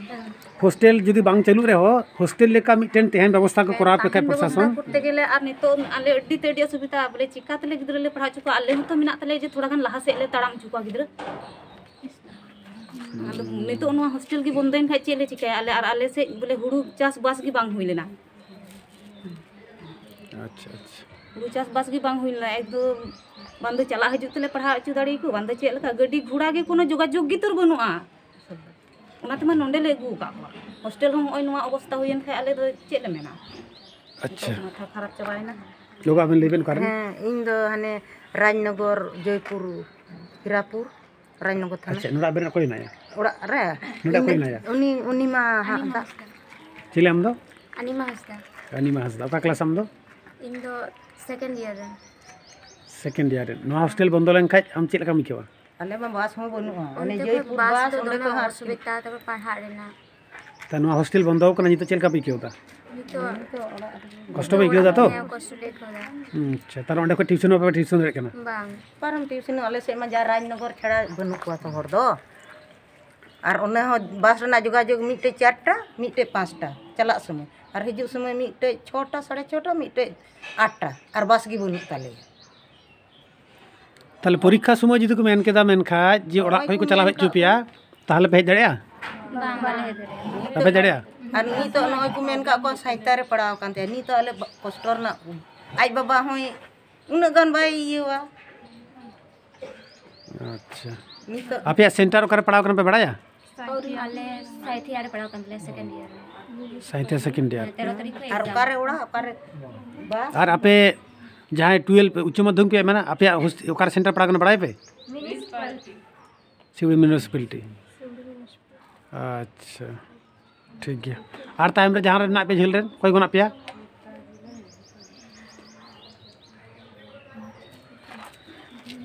ᱦᱳᱥᱴᱮᱞ ᱡᱩᱫᱤ ᱵᱟᱝ ᱪᱟᱹᱞᱩᱜ ᱨᱮᱦᱚᱸ, ᱦᱳᱥᱴᱮᱞ ᱞᱮᱠᱟ ᱢᱤᱫᱴᱮᱱ ᱛᱟᱦᱮᱱ ᱵᱮᱵᱚᱥᱛᱷᱟ ᱠᱚ ᱠᱚᱨᱟᱣ ᱯᱮ ᱠᱷᱟᱡ ᱛᱟᱦᱮᱱ ᱵᱮᱵᱚᱥᱛᱷᱟ ᱯᱨᱚᱥᱟᱥᱚᱱ᱾ ᱠᱚᱨᱛᱮ ᱜᱮᱞᱮ ᱟᱨ ᱱᱤᱛᱚᱜ ᱟᱞᱮ ᱟᱹᱰᱤ ᱛᱮ ᱟᱹᱰᱤ ᱚᱥᱩᱵᱤᱫᱷᱟ, ᱵᱚᱞᱮ ᱪᱤᱠᱟ ᱛᱮᱞᱮ ᱜᱤᱫᱽᱨᱟᱹ ᱞᱮ ᱯᱟᱲᱦᱟᱣ ᱦᱚᱪᱚ ᱠᱚᱣᱟ? ᱟᱞᱮ ᱦᱚᱸᱛᱚ ᱢᱮᱱᱟᱜ ᱛᱟᱞᱮᱭᱟ ᱡᱮ ᱛᱷᱚᱲᱟ ᱜᱟᱱ ᱞᱟᱦᱟ ᱥᱮᱫ ᱞᱮ ᱛᱟᱲᱟᱢ ᱦᱚᱪᱚ ᱠᱚᱣᱟ ᱜᱤᱫᱽᱨᱟᱹ᱾ ᱟᱫᱚ ᱱᱤᱛᱚᱜ ᱱᱚᱣᱟ ᱦᱳᱥᱴᱮᱞ ᱜᱮ ᱵᱚᱱᱫᱚᱭᱮᱱ ᱠᱷᱟᱡ ᱪᱮᱫ ᱞᱮ ᱪᱤᱠᱟᱹᱭᱟ? ᱟᱞᱮ ᱟᱨ ᱟᱞᱮ ᱥᱮᱫ ᱵᱚᱞᱮ ᱦᱩᱲᱩ ᱪᱟᱥᱵᱟᱥ ᱜᱮ ᱵᱟᱝ ᱦᱩᱭ ᱞᱮᱱᱟ᱾ ᱟᱪᱪᱷᱟ, ᱟᱪᱪᱷᱟ᱾ ᱦᱩᱲᱩ ᱪᱟᱥᱵᱟᱥ ᱜᱮ ᱵᱟᱝ ᱦᱩᱭ ᱞᱮᱱᱟ, ᱮᱠᱫᱚᱢ ᱵᱟᱝ ᱫᱚ ᱪᱟᱞᱟᱜ ᱦᱤᱡᱩᱜ ᱛᱮᱞᱮ ᱯᱟᱲᱦᱟᱣ ᱦᱚᱪᱚ ᱫᱟᱲᱮᱭᱟᱠᱚ, ᱵᱟᱝ ᱫᱚ ᱪᱮᱫ ᱞᱮᱠᱟ, ᱜᱟᱹᱰᱤ ᱜᱷᱚᱲᱟ ᱜᱮ ᱠᱳᱱᱳ ᱡᱳᱜᱟᱡᱳᱜᱽ ᱜᱮ ᱛᱟᱨ ᱵᱟᱹᱱᱩᱜᱼᱟ᱾ ᱚᱱᱟ ᱛᱮᱢᱟ ᱱᱚᱸᱰᱮ ᱞᱮ ᱟᱹᱜᱩ ᱟᱠᱟᱫ ᱠᱚᱣᱟ᱾ ᱦᱳᱥᱴᱮᱞ ᱦᱚᱸ ᱱᱚᱜᱼᱚᱭ ᱱᱚᱣᱟ ᱚᱵᱚᱥᱛᱟ ᱦᱩᱭᱮᱱ ᱠᱷᱟᱡ ᱟᱞᱮ ᱫᱚ ᱪᱮᱫ ᱞᱮ ᱢᱮᱱᱟ? ᱟᱪᱪᱷᱟ᱾ ᱱᱤᱛᱚᱜ ᱢᱟᱛᱷᱟ ᱠᱷᱟᱨᱟᱯ ᱪᱟᱵᱟᱭᱮᱱᱟ᱾ ᱜᱚᱜᱚ, ᱟᱵᱮᱱ ᱞᱟᱹᱭ ᱵᱮᱱ ᱚᱠᱟᱨᱮ? ᱦᱮᱸ, ᱤᱧ ᱫᱚ ᱦᱟᱱᱮ ᱨᱟᱡᱽᱱᱚᱜᱚᱨ, ᱡᱚᱭᱯᱩᱨ, ᱦᱤᱨᱟᱯᱩᱨ, ᱨᱟᱡᱽᱱᱚᱜᱚᱨ ᱛᱷᱟᱱᱟ᱾ ᱟᱪᱪᱷᱟ, ᱱᱚᱰᱮ ᱟᱵᱮᱱ ᱚᱠᱚᱭ ᱢᱮᱱᱟᱭᱟ? ᱚᱲᱟᱜ ᱨᱮ? ᱱᱚᱰᱮ ᱚᱠᱚᱭ ᱤᱧ ᱫᱚ ᱢᱮᱱᱟᱭᱟ? ᱩᱱᱤ, ᱩᱱᱤ ᱢᱟ ᱦᱟᱸᱜ ᱫᱟᱜ᱾ ᱪᱤᱞᱤ ᱟᱢ ᱫᱚ? ᱟᱱᱤᱢᱟ ᱦᱟᱸᱥᱫᱟ᱾ ᱟᱱᱤᱢᱟ ᱦᱟᱸᱥᱫᱟ᱾ ᱚᱠᱟ ᱠᱞᱟᱥ ᱟᱢ ᱫᱚ? ᱤᱧ ᱫᱚ second year ᱨᱮ᱾ Second year ᱨᱮ᱾ ᱱᱚᱣᱟ ᱦᱳᱥᱴᱮᱞ ᱵᱚᱱᱫᱚ ᱞᱮᱱᱠᱷᱟᱡ ᱟᱢ ᱪᱮᱫ ᱞᱮᱠᱟᱢ ᱟᱹᱭᱠᱟᱹᱣᱟ? ᱟᱞᱮ ᱢᱟ ᱵᱟᱥ ᱦᱚᱸ ᱵᱟᱹᱱᱩᱜᱼᱟ᱾ ᱚᱱᱮ ᱚᱱᱛᱮ ᱠᱷᱚᱡ ᱡᱚᱭᱯᱩᱨ ᱵᱟᱥ ᱵᱟᱥ, ᱫᱚ ᱚᱸᱰᱮ ᱫᱚᱢᱮ ᱠᱷᱚᱡ ᱦᱟᱸᱜ ᱚᱥᱩᱵᱤᱫᱟ, ᱛᱟᱨᱯᱚᱨ ᱯᱟᱲᱦᱟᱜ ᱨᱮᱱᱟᱜ᱾ ᱛᱟ ᱱᱚᱣᱟ ᱦᱳᱥᱴᱮᱞ ᱵᱚᱱᱫᱚ ᱟᱠᱟᱱᱟ, ᱱᱤᱛᱚᱜ ᱪᱮᱫ ᱞᱮᱠᱟ ᱯᱮ ᱟᱹᱭᱠᱟᱹᱣ ᱮᱫᱟ? ᱱᱤᱛᱚᱜ ᱠᱚᱥᱴᱚ ᱯᱮ ᱟᱹᱭᱠᱟᱹᱣ ᱮᱫᱟ ᱛᱚ? ᱦᱮᱸ, ᱠᱚᱥᱴᱚ ᱞᱮ ᱟᱹᱭᱠᱟᱹᱣ ᱮᱫᱟ᱾ ᱦᱩᱸ, ᱟᱪᱪᱷᱟ, ᱛᱟᱦᱞᱮ ᱚᱸᱰᱮ ᱠᱷᱚᱡ ᱴᱤᱭᱩᱥᱚᱱ ᱦᱚᱸ ᱵᱟᱯᱮ ᱴᱤᱭᱩᱥᱚᱱ ᱫᱟᱲᱮᱭᱟᱜ ᱠᱟᱱᱟ? ᱵᱟᱝ᱾ ᱚᱠᱟᱨᱮᱢ ᱴᱤᱭᱩᱥᱚᱱᱚᱜᱼᱟ? ᱟᱞᱮ ᱥᱮᱫ ᱢᱟ ᱡᱟ ᱨᱟᱡᱽᱱᱚᱜᱚᱨ ᱪᱷᱟᱲᱟ ᱵᱟᱹᱱᱩᱜ ᱠᱚᱣᱟ ᱛᱚ ᱦᱚᱲ ᱫᱚ᱾ ᱟᱨ ᱚᱱᱟ ᱦᱚᱸ ᱵᱟᱥ ᱨᱮᱱᱟᱜ ᱡᱳᱜᱟᱡᱳᱜᱽ, ᱢᱤᱫᱴᱮᱡ ᱪᱟᱨᱴᱟ, ᱢᱤᱫᱴᱮᱡ ᱯᱟᱸᱪᱴᱟ ᱪᱟᱞᱟᱜ ᱥᱚᱢᱚᱭ, ᱟᱨ ᱦᱤᱡᱩᱜ ᱥᱚᱢᱚᱭ ᱢᱤᱫᱴᱮᱡ ᱪᱷᱚᱴᱟ, ᱥᱟᱲᱮ ᱪᱷᱚᱴᱟ, ᱢᱤᱫᱴᱮᱡ ᱟᱴᱴᱟ, ᱟᱨ ᱵᱟᱥ ᱜᱮ ᱵᱟᱹᱱᱩᱜ ᱛᱟᱞᱮᱭᱟ᱾ ᱛᱟᱦᱞᱮ ᱯᱚᱨᱤᱠᱠᱷᱟ ᱥᱚᱢᱚᱭ ᱡᱩᱫᱤ ᱠᱚ ᱢᱮᱱ ᱠᱮᱫᱟ, ᱢᱮᱱᱠᱷᱟᱡ ᱡᱮ ᱚᱲᱟᱜ ᱠᱷᱚᱡ ᱠᱚ ᱪᱟᱞᱟᱣ ᱦᱚᱪᱚ ᱯᱮᱭᱟ, ᱛᱟᱦᱞᱮ ᱯᱮ ᱦᱮᱡ ᱫᱟᱲᱮᱭᱟᱜᱼᱟ? ᱵᱟᱝ, ᱵᱟᱞᱮ ᱦᱮᱡ ᱫᱟᱲᱮᱭᱟᱜᱼᱟ᱾ ᱵᱟᱯᱮ ᱦᱮᱡ ᱫᱟᱲᱮᱭᱟᱜᱼᱟ? ᱟᱨ ᱱᱤᱛᱚᱜ ᱱᱚᱜᱼᱚᱭ ᱠᱚ ᱢᱮᱱ ᱠᱟᱜ ᱠᱚᱣᱟ, ᱥᱟᱸᱭᱛᱟ ᱨᱮ ᱯᱟᱲᱟᱣ ᱟᱠᱟᱱ ᱛᱟᱭᱟ᱾ ᱱᱤᱛᱚᱜ ᱟᱞᱮ ᱵᱟ-, ᱠᱚᱥᱴᱚ ᱨᱮᱱᱟᱜ, ᱟᱡ ᱵᱟᱵᱟ ᱦᱚᱸᱭ ᱩᱱᱟᱹᱜ ᱜᱟᱱ ᱵᱟᱭ ᱤᱭᱟᱹᱣᱟ᱾ ᱟᱪᱪᱷᱟ᱾ ᱱᱤᱛᱚᱜ ᱟᱯᱮᱭᱟᱜ ᱥᱮᱱᱴᱟᱨ ᱚᱠᱟᱨᱮ ᱯᱟᱲᱟᱣ ᱠᱟᱱᱟ ᱯᱮ ᱵᱟᱲᱟᱭᱟ? ᱟᱞᱮ ᱥᱟᱸᱭᱛᱷᱤᱭᱟ ᱨᱮ ᱯᱟᱲᱟᱣ ᱠᱟᱱ ᱛᱟᱞᱮᱭᱟ, second year ᱨᱮ᱾ Sainthia second year᱾ ᱦᱮᱸ, ᱛᱮᱨᱚ ᱛᱟᱹᱨᱤᱠᱷ ᱠᱷᱚᱡ ᱟᱨ exam᱾ ᱚᱠᱟᱨᱮ ᱚᱲᱟᱜ, ᱚᱠᱟᱨᱮ ᱵᱟᱥ? ᱟᱨ ᱟᱯᱮ ᱡᱟᱦᱟᱸᱭ twelve ᱩᱪᱪᱚ ᱢᱟᱫᱽᱫᱷᱚᱢᱤᱠ ᱯᱮ ᱮᱢᱟ, ᱟᱯᱮᱭᱟᱜ ᱦᱳᱥ-, ᱚᱠᱟᱨᱮ ᱥᱮᱱᱴᱟᱨ ᱯᱟᱲᱟᱣ ᱠᱟᱱᱟ ᱵᱟᱲᱟᱭ ᱯᱮ? ᱢᱤᱣᱱᱤᱥᱤᱯᱟᱞᱤᱴᱤ᱾ ᱥᱤᱣᱲᱤ ᱢᱤᱣᱱᱤᱥᱤᱯᱟᱞᱤᱴᱤ᱾ ᱟᱪᱪᱷᱟ, ᱴᱷᱤᱠ ᱜᱮᱭᱟ᱾ ᱟᱨ ᱛᱟᱭᱚᱢ ᱨᱮ ᱡᱟᱦᱟᱸ ᱨᱮ ᱢᱮᱱᱟᱜ ᱯᱮᱭᱟ, ᱡᱷᱟᱹᱞ ᱨᱮᱱ ᱚᱠᱚᱭ ᱠᱚ ᱢᱮᱱᱟᱜ ᱯᱮᱭᱟ?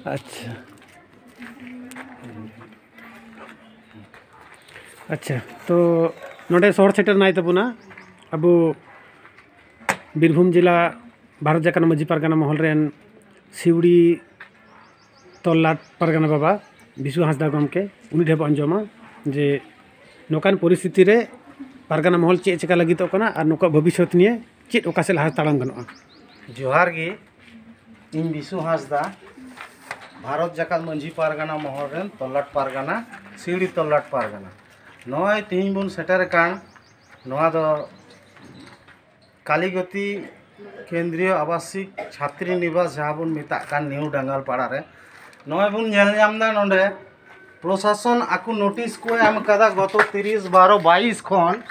ᱟᱪᱪᱷᱟ᱾ ᱟᱪᱪᱷᱟ, ᱛᱚ ᱱᱚᱰᱮ ᱥᱚᱦᱚᱨ ᱥᱮᱴᱮᱨ ᱱᱟᱭ ᱛᱟᱵᱚᱱᱟ ᱟᱵᱚ ᱵᱤᱨᱵᱷᱩᱢ ᱡᱮᱞᱟ ᱵᱷᱟᱨᱚᱛ ᱡᱟᱠᱟᱛ ᱢᱟᱹᱡᱷᱤ ᱯᱟᱨᱜᱟᱱᱟ ᱢᱚᱦᱚᱞ ᱨᱮᱱ ᱥᱤᱣᱲᱤ ᱛᱚᱞᱞᱟᱴ ᱯᱟᱨᱜᱟᱱᱟ ᱵᱟᱵᱟ ᱵᱤᱥᱩ ᱦᱟᱸᱥᱫᱟ ᱜᱚᱢᱠᱮ, ᱩᱱᱤ ᱴᱷᱮᱱ ᱵᱚᱱ ᱟᱸᱡᱚᱢᱟ ᱡᱮ ᱱᱚᱝᱠᱟᱱ ᱯᱚᱨᱤᱥᱛᱷᱤᱛᱤ ᱨᱮ ᱯᱟᱨᱜᱟᱱᱟ ᱢᱚᱦᱚᱞ ᱪᱮᱫ ᱪᱮᱠᱟ ᱞᱟᱹᱜᱤᱫᱚᱜ ᱠᱟᱱᱟ ᱟᱨ ᱱᱩᱠᱩᱣᱟᱜ ᱵᱷᱚᱵᱤᱥᱥᱚᱛ ᱱᱤᱭᱮ ᱪᱮᱫ ᱚᱠᱟ ᱥᱮᱫ ᱞᱟᱦᱟ ᱛᱟᱲᱟᱢ ᱜᱟᱱᱚᱜᱼᱟ᱾ ᱡᱚᱦᱟᱨ ᱜᱮ, ᱤᱧ ᱵᱤᱥᱩ ᱦᱟᱸᱥᱫᱟ, ᱵᱷᱟᱨᱚᱛ ᱡᱟᱠᱟᱛ ᱢᱟᱹᱡᱷᱤ ᱯᱟᱨᱜᱟᱱᱟ ᱢᱚᱦᱚᱞ ᱨᱮᱱ ᱛᱚᱞᱞᱟᱴ ᱯᱟᱨᱜᱟᱱᱟ, ᱥᱤᱣᱲᱤ ᱛᱚᱞᱞᱟᱴ ᱯᱟᱨᱜᱟᱱᱟ᱾ ᱱᱚᱜᱼᱚᱭ ᱛᱮᱦᱮᱧ ᱵᱚᱱ ᱥᱮᱴᱮᱨ ᱟᱠᱟᱱ ᱱᱚᱣᱟ ᱫᱚ ᱠᱟᱞᱤᱜᱚᱛᱤ ᱠᱮᱱᱫᱨᱤᱭᱚ ᱟᱵᱟᱥᱤᱠ ᱪᱷᱟᱛᱨᱤ ᱱᱤᱵᱟᱥ, ᱡᱟᱦᱟᱸ ᱵᱚᱱ ᱢᱮᱛᱟᱜ ᱠᱟᱱ ᱱᱤᱭᱩ ᱰᱟᱝᱜᱟᱞ ᱯᱟᱲᱟ ᱨᱮ᱾ ᱱᱚᱜᱼᱚᱭ ᱵᱚᱱ ᱧᱮᱞ ᱧᱟᱢ ᱮᱫᱟ, ᱱᱚᱰᱮ ᱯᱨᱚᱥᱟᱥᱚᱱ ᱟᱠᱚ ᱱᱳᱴᱤᱥ ᱠᱚ ᱮᱢ ᱠᱟᱫᱟ ᱜᱚᱛᱚ ᱛᱤᱨᱤᱥ ᱵᱟᱨᱚ ᱵᱟᱭᱤᱥ ᱠᱷᱚᱱ᱾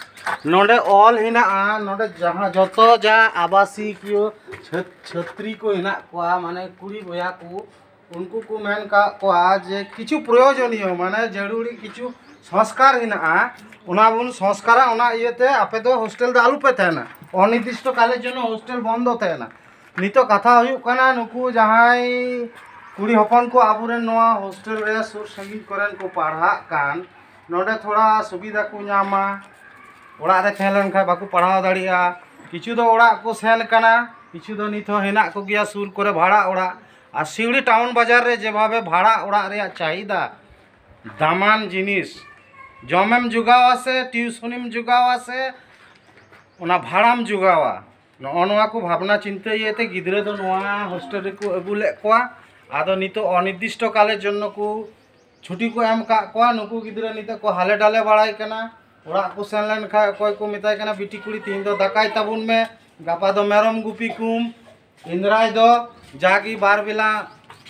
ᱱᱚᱰᱮ ᱚᱞ ᱦᱮᱱᱟᱜᱼᱟ, ᱱᱚᱰᱮ ᱡᱟᱦᱟᱸ ᱡᱚᱛᱚ ᱡᱟ ᱟᱵᱟᱥᱤᱠᱤᱭᱟᱹ ᱪᱷᱟᱹᱛ-, ᱪᱷᱟᱹᱛᱨᱤ ᱠᱚ ᱦᱮᱱᱟᱜ ᱠᱚᱣᱟ, ᱢᱟᱱᱮ ᱠᱩᱲᱤ ᱵᱚᱭᱦᱟ ᱠᱚ, ᱩᱱᱠᱩ ᱠᱚ ᱢᱮᱱ ᱠᱟᱜ ᱠᱚᱣᱟ ᱡᱮ ᱠᱤᱪᱷᱩ ᱯᱨᱚᱭᱳᱡᱚᱱᱤᱭᱚ, ᱢᱟᱱᱮ ᱡᱟᱹᱨᱩᱲᱤ ᱠᱤᱪᱷᱩ ᱥᱚᱝᱥᱠᱟᱨ ᱦᱮᱱᱟᱜᱼᱟ, ᱚᱱᱟ ᱵᱚᱱ ᱥᱚᱝᱥᱠᱟᱨᱟ, ᱚᱱᱟ ᱤᱭᱟᱹᱛᱮ ᱟᱯᱮ ᱫᱚ ᱦᱳᱥᱴᱮᱞ ᱫᱚ ᱟᱞᱚᱯᱮ ᱛᱟᱦᱮᱱᱟ, ᱚᱱᱤᱨᱫᱤᱥᱴᱚ ᱠᱟᱞᱮᱨ ᱡᱚᱱᱱᱚ ᱦᱳᱥᱴᱮᱞ ᱵᱚᱱᱫᱚ ᱛᱟᱦᱮᱱᱟ᱾ ᱱᱤᱛᱚᱜ ᱠᱟᱛᱷᱟ ᱦᱩᱭᱩᱜ ᱠᱟᱱᱟ, ᱱᱩᱠᱩ ᱡᱟᱦᱟᱸᱭ ᱠᱩᱲᱤ ᱦᱚᱯᱚᱱ ᱠᱚ ᱟᱵᱚᱨᱮᱱ ᱱᱚᱣᱟ ᱦᱳᱥᱴᱮᱞ ᱨᱮ ᱥᱩᱨ ᱥᱟᱺᱜᱤᱧ ᱠᱚᱨᱮᱱ ᱠᱚ ᱯᱟᱲᱦᱟᱜ ᱠᱟᱱ, ᱱᱚᱰᱮ ᱛᱷᱚᱲᱟ ᱥᱩᱵᱤᱫᱷᱟ ᱠᱚ ᱧᱟᱢᱟ, ᱚᱲᱟᱜ ᱨᱮ ᱛᱟᱦᱮᱸ ᱞᱮᱱᱠᱷᱟᱱ ᱵᱟᱠᱚ ᱯᱟᱲᱦᱟᱣ ᱫᱟᱲᱮᱭᱟᱜᱼᱟ᱾ ᱠᱤᱪᱷᱩ ᱫᱚ ᱚᱲᱟᱜ ᱠᱚ ᱥᱮᱱ ᱠᱟᱱᱟ, ᱠᱤᱪᱷᱩ ᱫᱚ ᱱᱤᱛ ᱦᱚᱸ ᱦᱮᱱᱟᱜ ᱠᱚᱜᱮᱭᱟ ᱥᱩᱨ ᱠᱚᱨᱮ ᱵᱷᱟᱲᱟ ᱚᱲᱟᱜ᱾ ᱟᱨ ᱥᱤᱣᱲᱤ ᱴᱟᱣᱩᱱ ᱵᱟᱡᱟᱨ ᱨᱮ ᱡᱮᱵᱷᱟᱵᱮ ᱵᱷᱟᱲᱟ ᱚᱲᱟᱜ ᱨᱮᱭᱟᱜ ᱪᱟᱦᱤᱫᱟ, ᱫᱟᱢᱟᱱ ᱡᱤᱱᱤᱥ, ᱡᱚᱢᱮᱢ ᱡᱚᱜᱟᱣᱟ ᱥᱮ ᱴᱤᱭᱩᱥᱚᱱᱤᱢ ᱡᱚᱜᱟᱣᱟ ᱥᱮ ᱚᱱᱟ ᱵᱷᱟᱲᱟᱢ ᱡᱚᱜᱟᱣᱟ, ᱱᱚᱜᱼᱚ ᱱᱚᱣᱟ ᱠᱚ ᱵᱷᱟᱵᱽᱱᱟ ᱪᱤᱱᱛᱟᱹ ᱤᱭᱟᱹᱛᱮ ᱜᱤᱫᱽᱨᱟᱹ ᱫᱚ ᱱᱚᱣᱟ ᱦᱳᱥᱴᱮᱞ ᱨᱮᱠᱚ ᱟᱹᱜᱩ ᱞᱮᱫ ᱠᱚᱣᱟ᱾ ᱟᱫᱚ ᱱᱤᱛᱚᱜ ᱚᱱᱤᱨᱫᱤᱥᱴᱚ ᱠᱟᱞᱮᱨ ᱡᱚᱱᱱᱚ ᱠᱚ ᱪᱷᱩᱴᱤ ᱠᱚ ᱮᱢ ᱠᱟᱜ ᱠᱚᱣᱟ᱾ ᱱᱩᱠᱩ ᱜᱤᱫᱽᱨᱟᱹ ᱱᱤᱛᱚᱜ ᱠᱚ ᱦᱟᱞᱮ ᱰᱟᱞᱮ ᱵᱟᱲᱟᱭ ᱠᱟᱱᱟ᱾ ᱚᱲᱟᱜ ᱠᱚ ᱥᱮᱱ ᱞᱮᱱ ᱠᱷᱟᱡ ᱚᱠᱚᱭ ᱠᱚ ᱢᱮᱛᱟᱭ ᱠᱟᱱᱟ, "ᱵᱤᱴᱤ ᱠᱩᱲᱤ, ᱛᱤᱦᱤᱧ ᱫᱚ ᱫᱟᱠᱟᱭ ᱛᱟᱵᱚᱱ ᱢᱮ, ᱜᱟᱯᱟ ᱫᱚ ᱢᱮᱨᱚᱢ ᱜᱩᱯᱤ ᱠᱚᱢ, ᱮᱱᱫᱨᱟᱭ ᱫᱚ ᱡᱟᱜᱮ ᱵᱟᱨ ᱵᱮᱞᱟ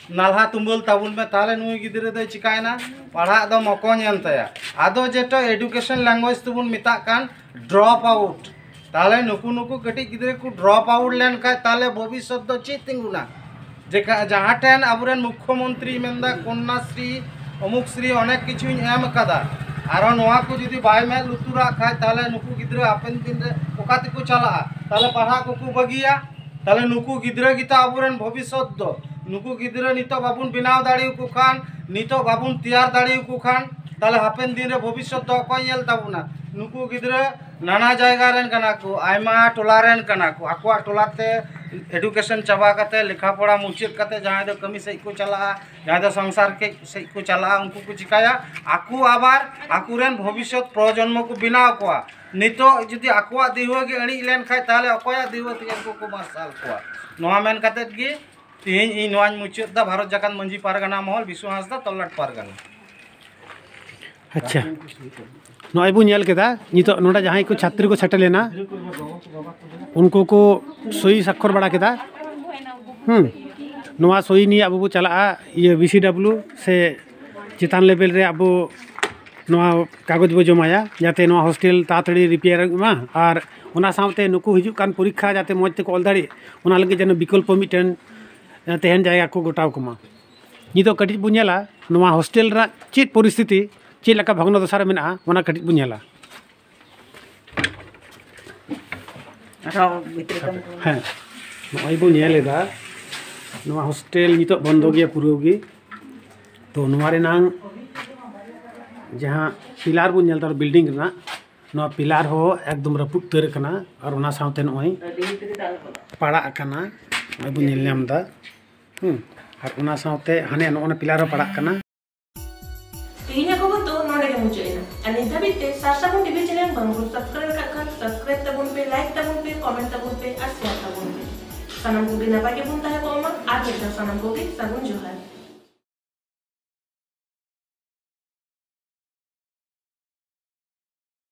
ᱱᱟᱞᱦᱟ ᱛᱩᱢᱟᱹᱞ ᱛᱟᱵᱚᱱ ᱢᱮ", ᱛᱟᱦᱚᱞᱮ ᱱᱩᱭ ᱜᱤᱫᱽᱨᱟᱹ ᱫᱚᱭ ᱪᱤᱠᱟᱭᱮᱱᱟ? ᱯᱟᱲᱦᱟᱜ ᱫᱚ ᱢᱚᱠᱚᱧ ᱮᱱ ᱛᱟᱭᱟ᱾ ᱟᱫᱚ ᱡᱮᱴᱟ education language ᱛᱮᱵᱚᱱ ᱢᱮᱛᱟᱜ ᱠᱟᱱ drop out, ᱛᱟᱦᱚᱞᱮ ᱱᱩᱠᱩ, ᱱᱩᱠᱩ ᱠᱟᱹᱴᱤᱡ ᱜᱤᱫᱽᱨᱟᱹ ᱠᱚ drop out ᱞᱮᱱᱠᱷᱟᱡ ᱛᱟᱦᱚᱞᱮ ᱵᱷᱚᱵᱤᱥᱥᱚᱛ ᱫᱚ ᱪᱮᱫ ᱛᱤᱸᱜᱩᱱᱟ? ᱡᱮ ᱠᱟ-, ᱡᱟᱦᱟᱸ ᱴᱷᱮᱱ ᱟᱵᱚᱨᱮᱱ ᱢᱩᱠᱠᱷᱚ ᱢᱚᱱᱛᱨᱤ ᱢᱮᱱᱫᱟ ᱠᱚᱱᱱᱟᱥᱨᱤ, ᱚᱢᱩᱠ ᱥᱨᱤ, ᱚᱱᱮᱠ ᱠᱤᱪᱷᱩᱧ ᱮᱢ ᱟᱠᱟᱫᱟ, ᱟᱨᱚ ᱱᱚᱣᱟ ᱠᱚ ᱡᱩᱫᱤ ᱵᱟᱭ ᱢᱮᱫ ᱞᱩᱛᱩᱨᱟᱜ ᱠᱷᱟᱡ, ᱛᱟᱦᱚᱞᱮ ᱱᱩᱠᱩ ᱜᱤᱫᱽᱨᱟᱹ ᱦᱟᱯᱮᱱ ᱫᱤᱱ ᱨᱮ ᱚᱠᱟ ᱛᱮᱠᱚ ᱪᱟᱞᱟᱜᱼᱟ? ᱛᱟᱦᱚᱞᱮ ᱯᱟᱲᱦᱟᱜ ᱠᱚᱠᱚ ᱵᱟᱹᱜᱤᱭᱟ᱾ ᱛᱟᱦᱚᱞᱮ ᱱᱩᱠᱩ ᱜᱤᱫᱽᱨᱟᱹ ᱜᱮᱛᱚ ᱟᱵᱚᱨᱮᱱ ᱵᱷᱚᱵᱤᱥᱥᱚᱛ ᱫᱚ᱾ ᱱᱩᱠᱩ ᱜᱤᱫᱽᱨᱟᱹ ᱱᱤᱛᱚᱜ ᱵᱟᱵᱚᱱ ᱵᱮᱱᱟᱣ ᱫᱟᱲᱮᱭᱟᱠᱚ ᱠᱷᱟᱱ, ᱱᱤᱛᱚᱜ ᱵᱟᱵᱚᱱ ᱛᱮᱭᱟᱨ ᱫᱟᱲᱮᱭᱟᱠᱚ ᱠᱷᱟᱱ, ᱛᱟᱦᱚᱞᱮ ᱦᱟᱯᱮᱱ ᱫᱤᱱ ᱨᱮ ᱵᱷᱚᱵᱤᱥᱥᱚᱛ ᱫᱚ ᱚᱠᱚᱭ ᱧᱮᱞ ᱛᱟᱵᱚᱱᱟ? ᱱᱩᱠᱩ ᱜᱤᱫᱽᱨᱟᱹ ᱱᱟᱱᱟ ᱡᱟᱭᱜᱟ ᱨᱮᱱ ᱠᱟᱱᱟ ᱠᱚ, ᱟᱭᱢᱟ ᱴᱚᱞᱟ ᱨᱮᱱ ᱠᱟᱱᱟ ᱠᱚ, ᱟᱠᱚᱣᱟᱜ ᱴᱚᱞᱟ ᱛᱮ ᱮᱰᱩᱠᱮᱥᱚᱱ ᱪᱟᱵᱟ ᱠᱟᱛᱮ, ᱞᱮᱠᱷᱟ ᱯᱚᱲᱟ ᱢᱩᱪᱟᱹᱫ ᱠᱟᱛᱮ ᱡᱟᱦᱟᱸᱭ ᱫᱚ ᱠᱟᱹᱢᱤ ᱥᱮᱫ ᱠᱚ ᱪᱟᱞᱟᱜᱼᱟ, ᱡᱟᱦᱟᱸᱭ ᱫᱚ ᱥᱚᱝᱥᱟᱨ ᱠᱮ-, ᱥᱮᱫ ᱠᱚ ᱪᱟᱞᱟᱜᱼᱟ, ᱩᱱᱠᱩ ᱠᱚ ᱪᱤᱠᱟᱹᱭᱟ? ᱟᱠᱚ ᱟᱵᱟᱨ ᱟᱠᱚᱨᱮᱱ ᱵᱷᱚᱵᱤᱥᱥᱚᱛ ᱯᱨᱚᱡᱚᱱᱢᱚ ᱠᱚ ᱵᱮᱱᱟᱣ ᱠᱚᱣᱟ᱾ ᱱᱤᱛᱚᱜ ᱡᱩᱫᱤ ᱟᱠᱚᱣᱟᱜ ᱫᱤᱣᱦᱟᱹ ᱜᱮ ᱟᱹᱲᱤᱡ ᱞᱮᱱ ᱠᱷᱟᱡ, ᱛᱟᱦᱚᱞᱮ ᱚᱠᱚᱭᱟᱜ ᱫᱤᱣᱦᱟᱹ ᱛᱮᱜᱮ ᱩᱱᱠᱩ ᱠᱚ ᱢᱟᱨᱥᱟᱞ ᱠᱚᱣᱟ? ᱱᱚᱣᱟ ᱢᱮᱱ ᱠᱟᱛᱮᱫ ᱜᱮ ᱛᱮᱦᱮᱧ ᱤᱧ ᱱᱚᱣᱟᱧ ᱢᱩᱪᱟᱹᱫ ᱫᱟ᱾ ᱵᱷᱟᱨᱚᱛ ᱡᱟᱠᱟᱛ ᱢᱟᱹᱡᱷᱤ ᱯᱟᱨᱜᱟᱱᱟ ᱢᱚᱦᱚᱞ, ᱵᱤᱥᱩ ᱦᱟᱸᱥᱫᱟ, ᱛᱚᱞᱞᱟᱴ ᱯᱟᱨᱜᱟᱱᱟ᱾ ᱟᱪᱪᱷᱟ, ᱱᱚᱜᱼᱚᱭ ᱵᱚᱱ ᱧᱮᱞ ᱠᱮᱫᱟ, ᱱᱤᱛᱚᱜ ᱱᱚᱰᱮ ᱡᱟᱦᱟᱸᱭ ᱠᱚ ᱪᱷᱟᱛᱨᱤ ᱠᱚ ᱥᱮᱴᱮᱨ ᱞᱮᱱᱟ, ᱩᱱᱠᱩ ᱠᱚ ᱥᱳᱭ ᱥᱟᱠᱠᱷᱚᱨ ᱵᱟᱲᱟ ᱠᱮᱫᱟ᱾ ᱦᱩᱸ, ᱱᱚᱣᱟ ᱥᱳᱭ ᱱᱤᱭᱮ ᱟᱵᱚ ᱵᱚ ᱪᱟᱞᱟᱜᱼᱟ ᱤᱭᱟᱹ ᱵᱤ ᱥᱤ ᱰᱟᱵᱽᱞᱤᱭᱩ ᱥᱮ ᱪᱮᱛᱟᱱ ᱞᱮᱵᱮᱞ ᱨᱮ ᱟᱵᱚ ᱱᱚᱣᱟ ᱠᱟᱜᱚᱡᱽ ᱵᱚ ᱡᱚᱢᱟᱭᱟ, ᱡᱟᱛᱮ ᱱᱚᱣᱟ ᱦᱳᱥᱴᱮᱞ ᱛᱟᱲᱟᱛᱟᱲᱤ ᱨᱤᱯᱮᱭᱟᱨᱚᱜ ᱢᱟ᱾ ᱟᱨ ᱚᱱᱟ ᱥᱟᱶᱛᱮ ᱱᱩᱠᱩ ᱦᱤᱡᱩᱜ ᱠᱟᱱ ᱯᱚᱨᱤᱠᱠᱷᱟ ᱡᱟᱛᱮ ᱢᱚᱡᱽ ᱛᱮᱠᱚ ᱚᱞ ᱫᱟᱲᱮᱜ, ᱚᱱᱟ ᱞᱟᱹᱜᱤᱫ ᱡᱮᱱᱚ ᱵᱤᱠᱚᱞᱯᱚ ᱢᱤᱫᱴᱮᱱ, ᱮ, ᱛᱟᱦᱮᱱ ᱡᱟᱭᱜᱟ ᱠᱚ ᱜᱚᱴᱟᱣ ᱠᱚᱢᱟ᱾ ᱱᱤᱛᱚᱜ ᱠᱟᱹᱴᱤᱡ ᱵᱚ ᱧᱮᱞᱟ ᱱᱚᱣᱟ ᱦᱳᱥᱴᱮᱞ ᱨᱮᱱᱟᱜ ᱪᱮᱫ ᱯᱚᱨᱤᱥᱛᱷᱤᱛᱤ, ᱪᱮᱫ ᱞᱮᱠᱟ ᱵᱷᱚᱜᱽᱱᱚ ᱫᱚᱥᱟ ᱨᱮ ᱢᱮᱱᱟᱜᱼᱟ, ᱚᱱᱟ ᱠᱟᱹᱴᱤᱡ ᱵᱚ ᱧᱮᱞᱟ᱾ ᱟᱨᱦᱚᱸ ᱵᱷᱤᱛᱨᱤ ᱠᱷᱚᱱ ᱠᱚ ᱦᱮᱸ, ᱱᱚᱜᱼᱚᱭ ᱵᱚ ᱧᱮᱞ ᱮᱫᱟ, ᱱᱚᱣᱟ ᱦᱳᱥᱴᱮᱞ ᱱᱤᱛᱚᱜ ᱵᱚᱱᱫᱚ ᱜᱮᱭᱟ ᱯᱩᱨᱟᱹ ᱜᱮ᱾ ᱛᱚ ᱱᱚᱣᱟ ᱨᱮᱱᱟᱝ ᱡᱟᱦᱟᱸ ᱯᱤᱞᱟᱨ ᱵᱚ ᱧᱮᱞ ᱮᱫᱟ ᱵᱤᱞᱰᱤᱝ ᱨᱮᱱᱟᱜ, ᱱᱚᱣᱟ ᱯᱤᱞᱟᱨ ᱦᱚᱸ ᱮᱠᱫᱚᱢ ᱨᱟᱹᱯᱩᱫ ᱩᱛᱟᱹᱨ ᱟᱠᱟᱱᱟ᱾ ᱟᱨ ᱚᱱᱟ ᱥᱟᱶᱛᱮ ᱱᱚᱜᱼᱚᱭ ᱯᱟᱲᱟᱜ ᱟᱠᱟᱱᱟ, ᱱᱚᱜᱼᱚᱭ ᱵᱚ ᱧᱮᱞ ᱧᱟᱢ ᱮᱫᱟ᱾ ᱦᱩᱸ, ᱟᱨ ᱚᱱᱟ ᱥᱟᱶᱛᱮ ᱦᱟᱱᱮ ᱱᱚᱜᱼᱚ ᱱᱟ ᱯᱤᱞᱟᱨ ᱦᱚᱸ ᱯᱟᱲᱟᱜ ᱠᱟᱱᱟ᱾ ᱛᱮᱦᱮᱧᱟᱜ ᱠᱷᱚᱵᱚᱨ ᱫᱚ ᱱᱚᱰᱮ ᱜᱮ ᱢᱩᱪᱟᱹᱫ ᱮᱱᱟ᱾ ᱟᱨ ᱱᱤᱛ ᱫᱷᱟᱹᱵᱤᱡ ᱛᱮ ᱥᱟᱨᱥᱟᱹᱜᱩᱱ ᱴᱤᱵᱷᱤ ᱪᱮᱱᱮᱞ ᱵᱟᱝ ᱵᱚᱱ ᱥᱟᱵᱥᱠᱨᱟᱭᱤᱵ ᱟᱠᱟᱫ ᱠᱷᱟᱱ, ᱥᱟᱵᱥᱠᱨᱟᱭᱤᱵ ᱛᱟᱵᱚᱱ ᱯᱮ, ᱞᱟᱭᱤᱠ ᱛᱟᱵᱚᱱ ᱯᱮ, ᱠᱚᱢᱮᱱᱴ ᱛᱟᱵᱚᱱ ᱯᱮ ᱟᱨ ᱥᱮᱭᱟᱨ ᱛᱟᱵᱚᱱ ᱯᱮ᱾ ᱥᱟᱱᱟᱢ ᱠᱚᱜᱮ ᱱᱟᱯᱟᱭ ᱜᱮᱵᱚᱱ ᱛᱟᱦᱮᱸ ᱠᱚᱜ ᱢᱟ᱾ ᱟᱨ ᱢᱤᱫ ᱫᱷᱟᱣ ᱥᱟᱱᱟᱢ ᱠᱚᱜᱮ ᱥᱟᱹᱜᱩᱱ ᱡᱚᱦᱟᱨ᱾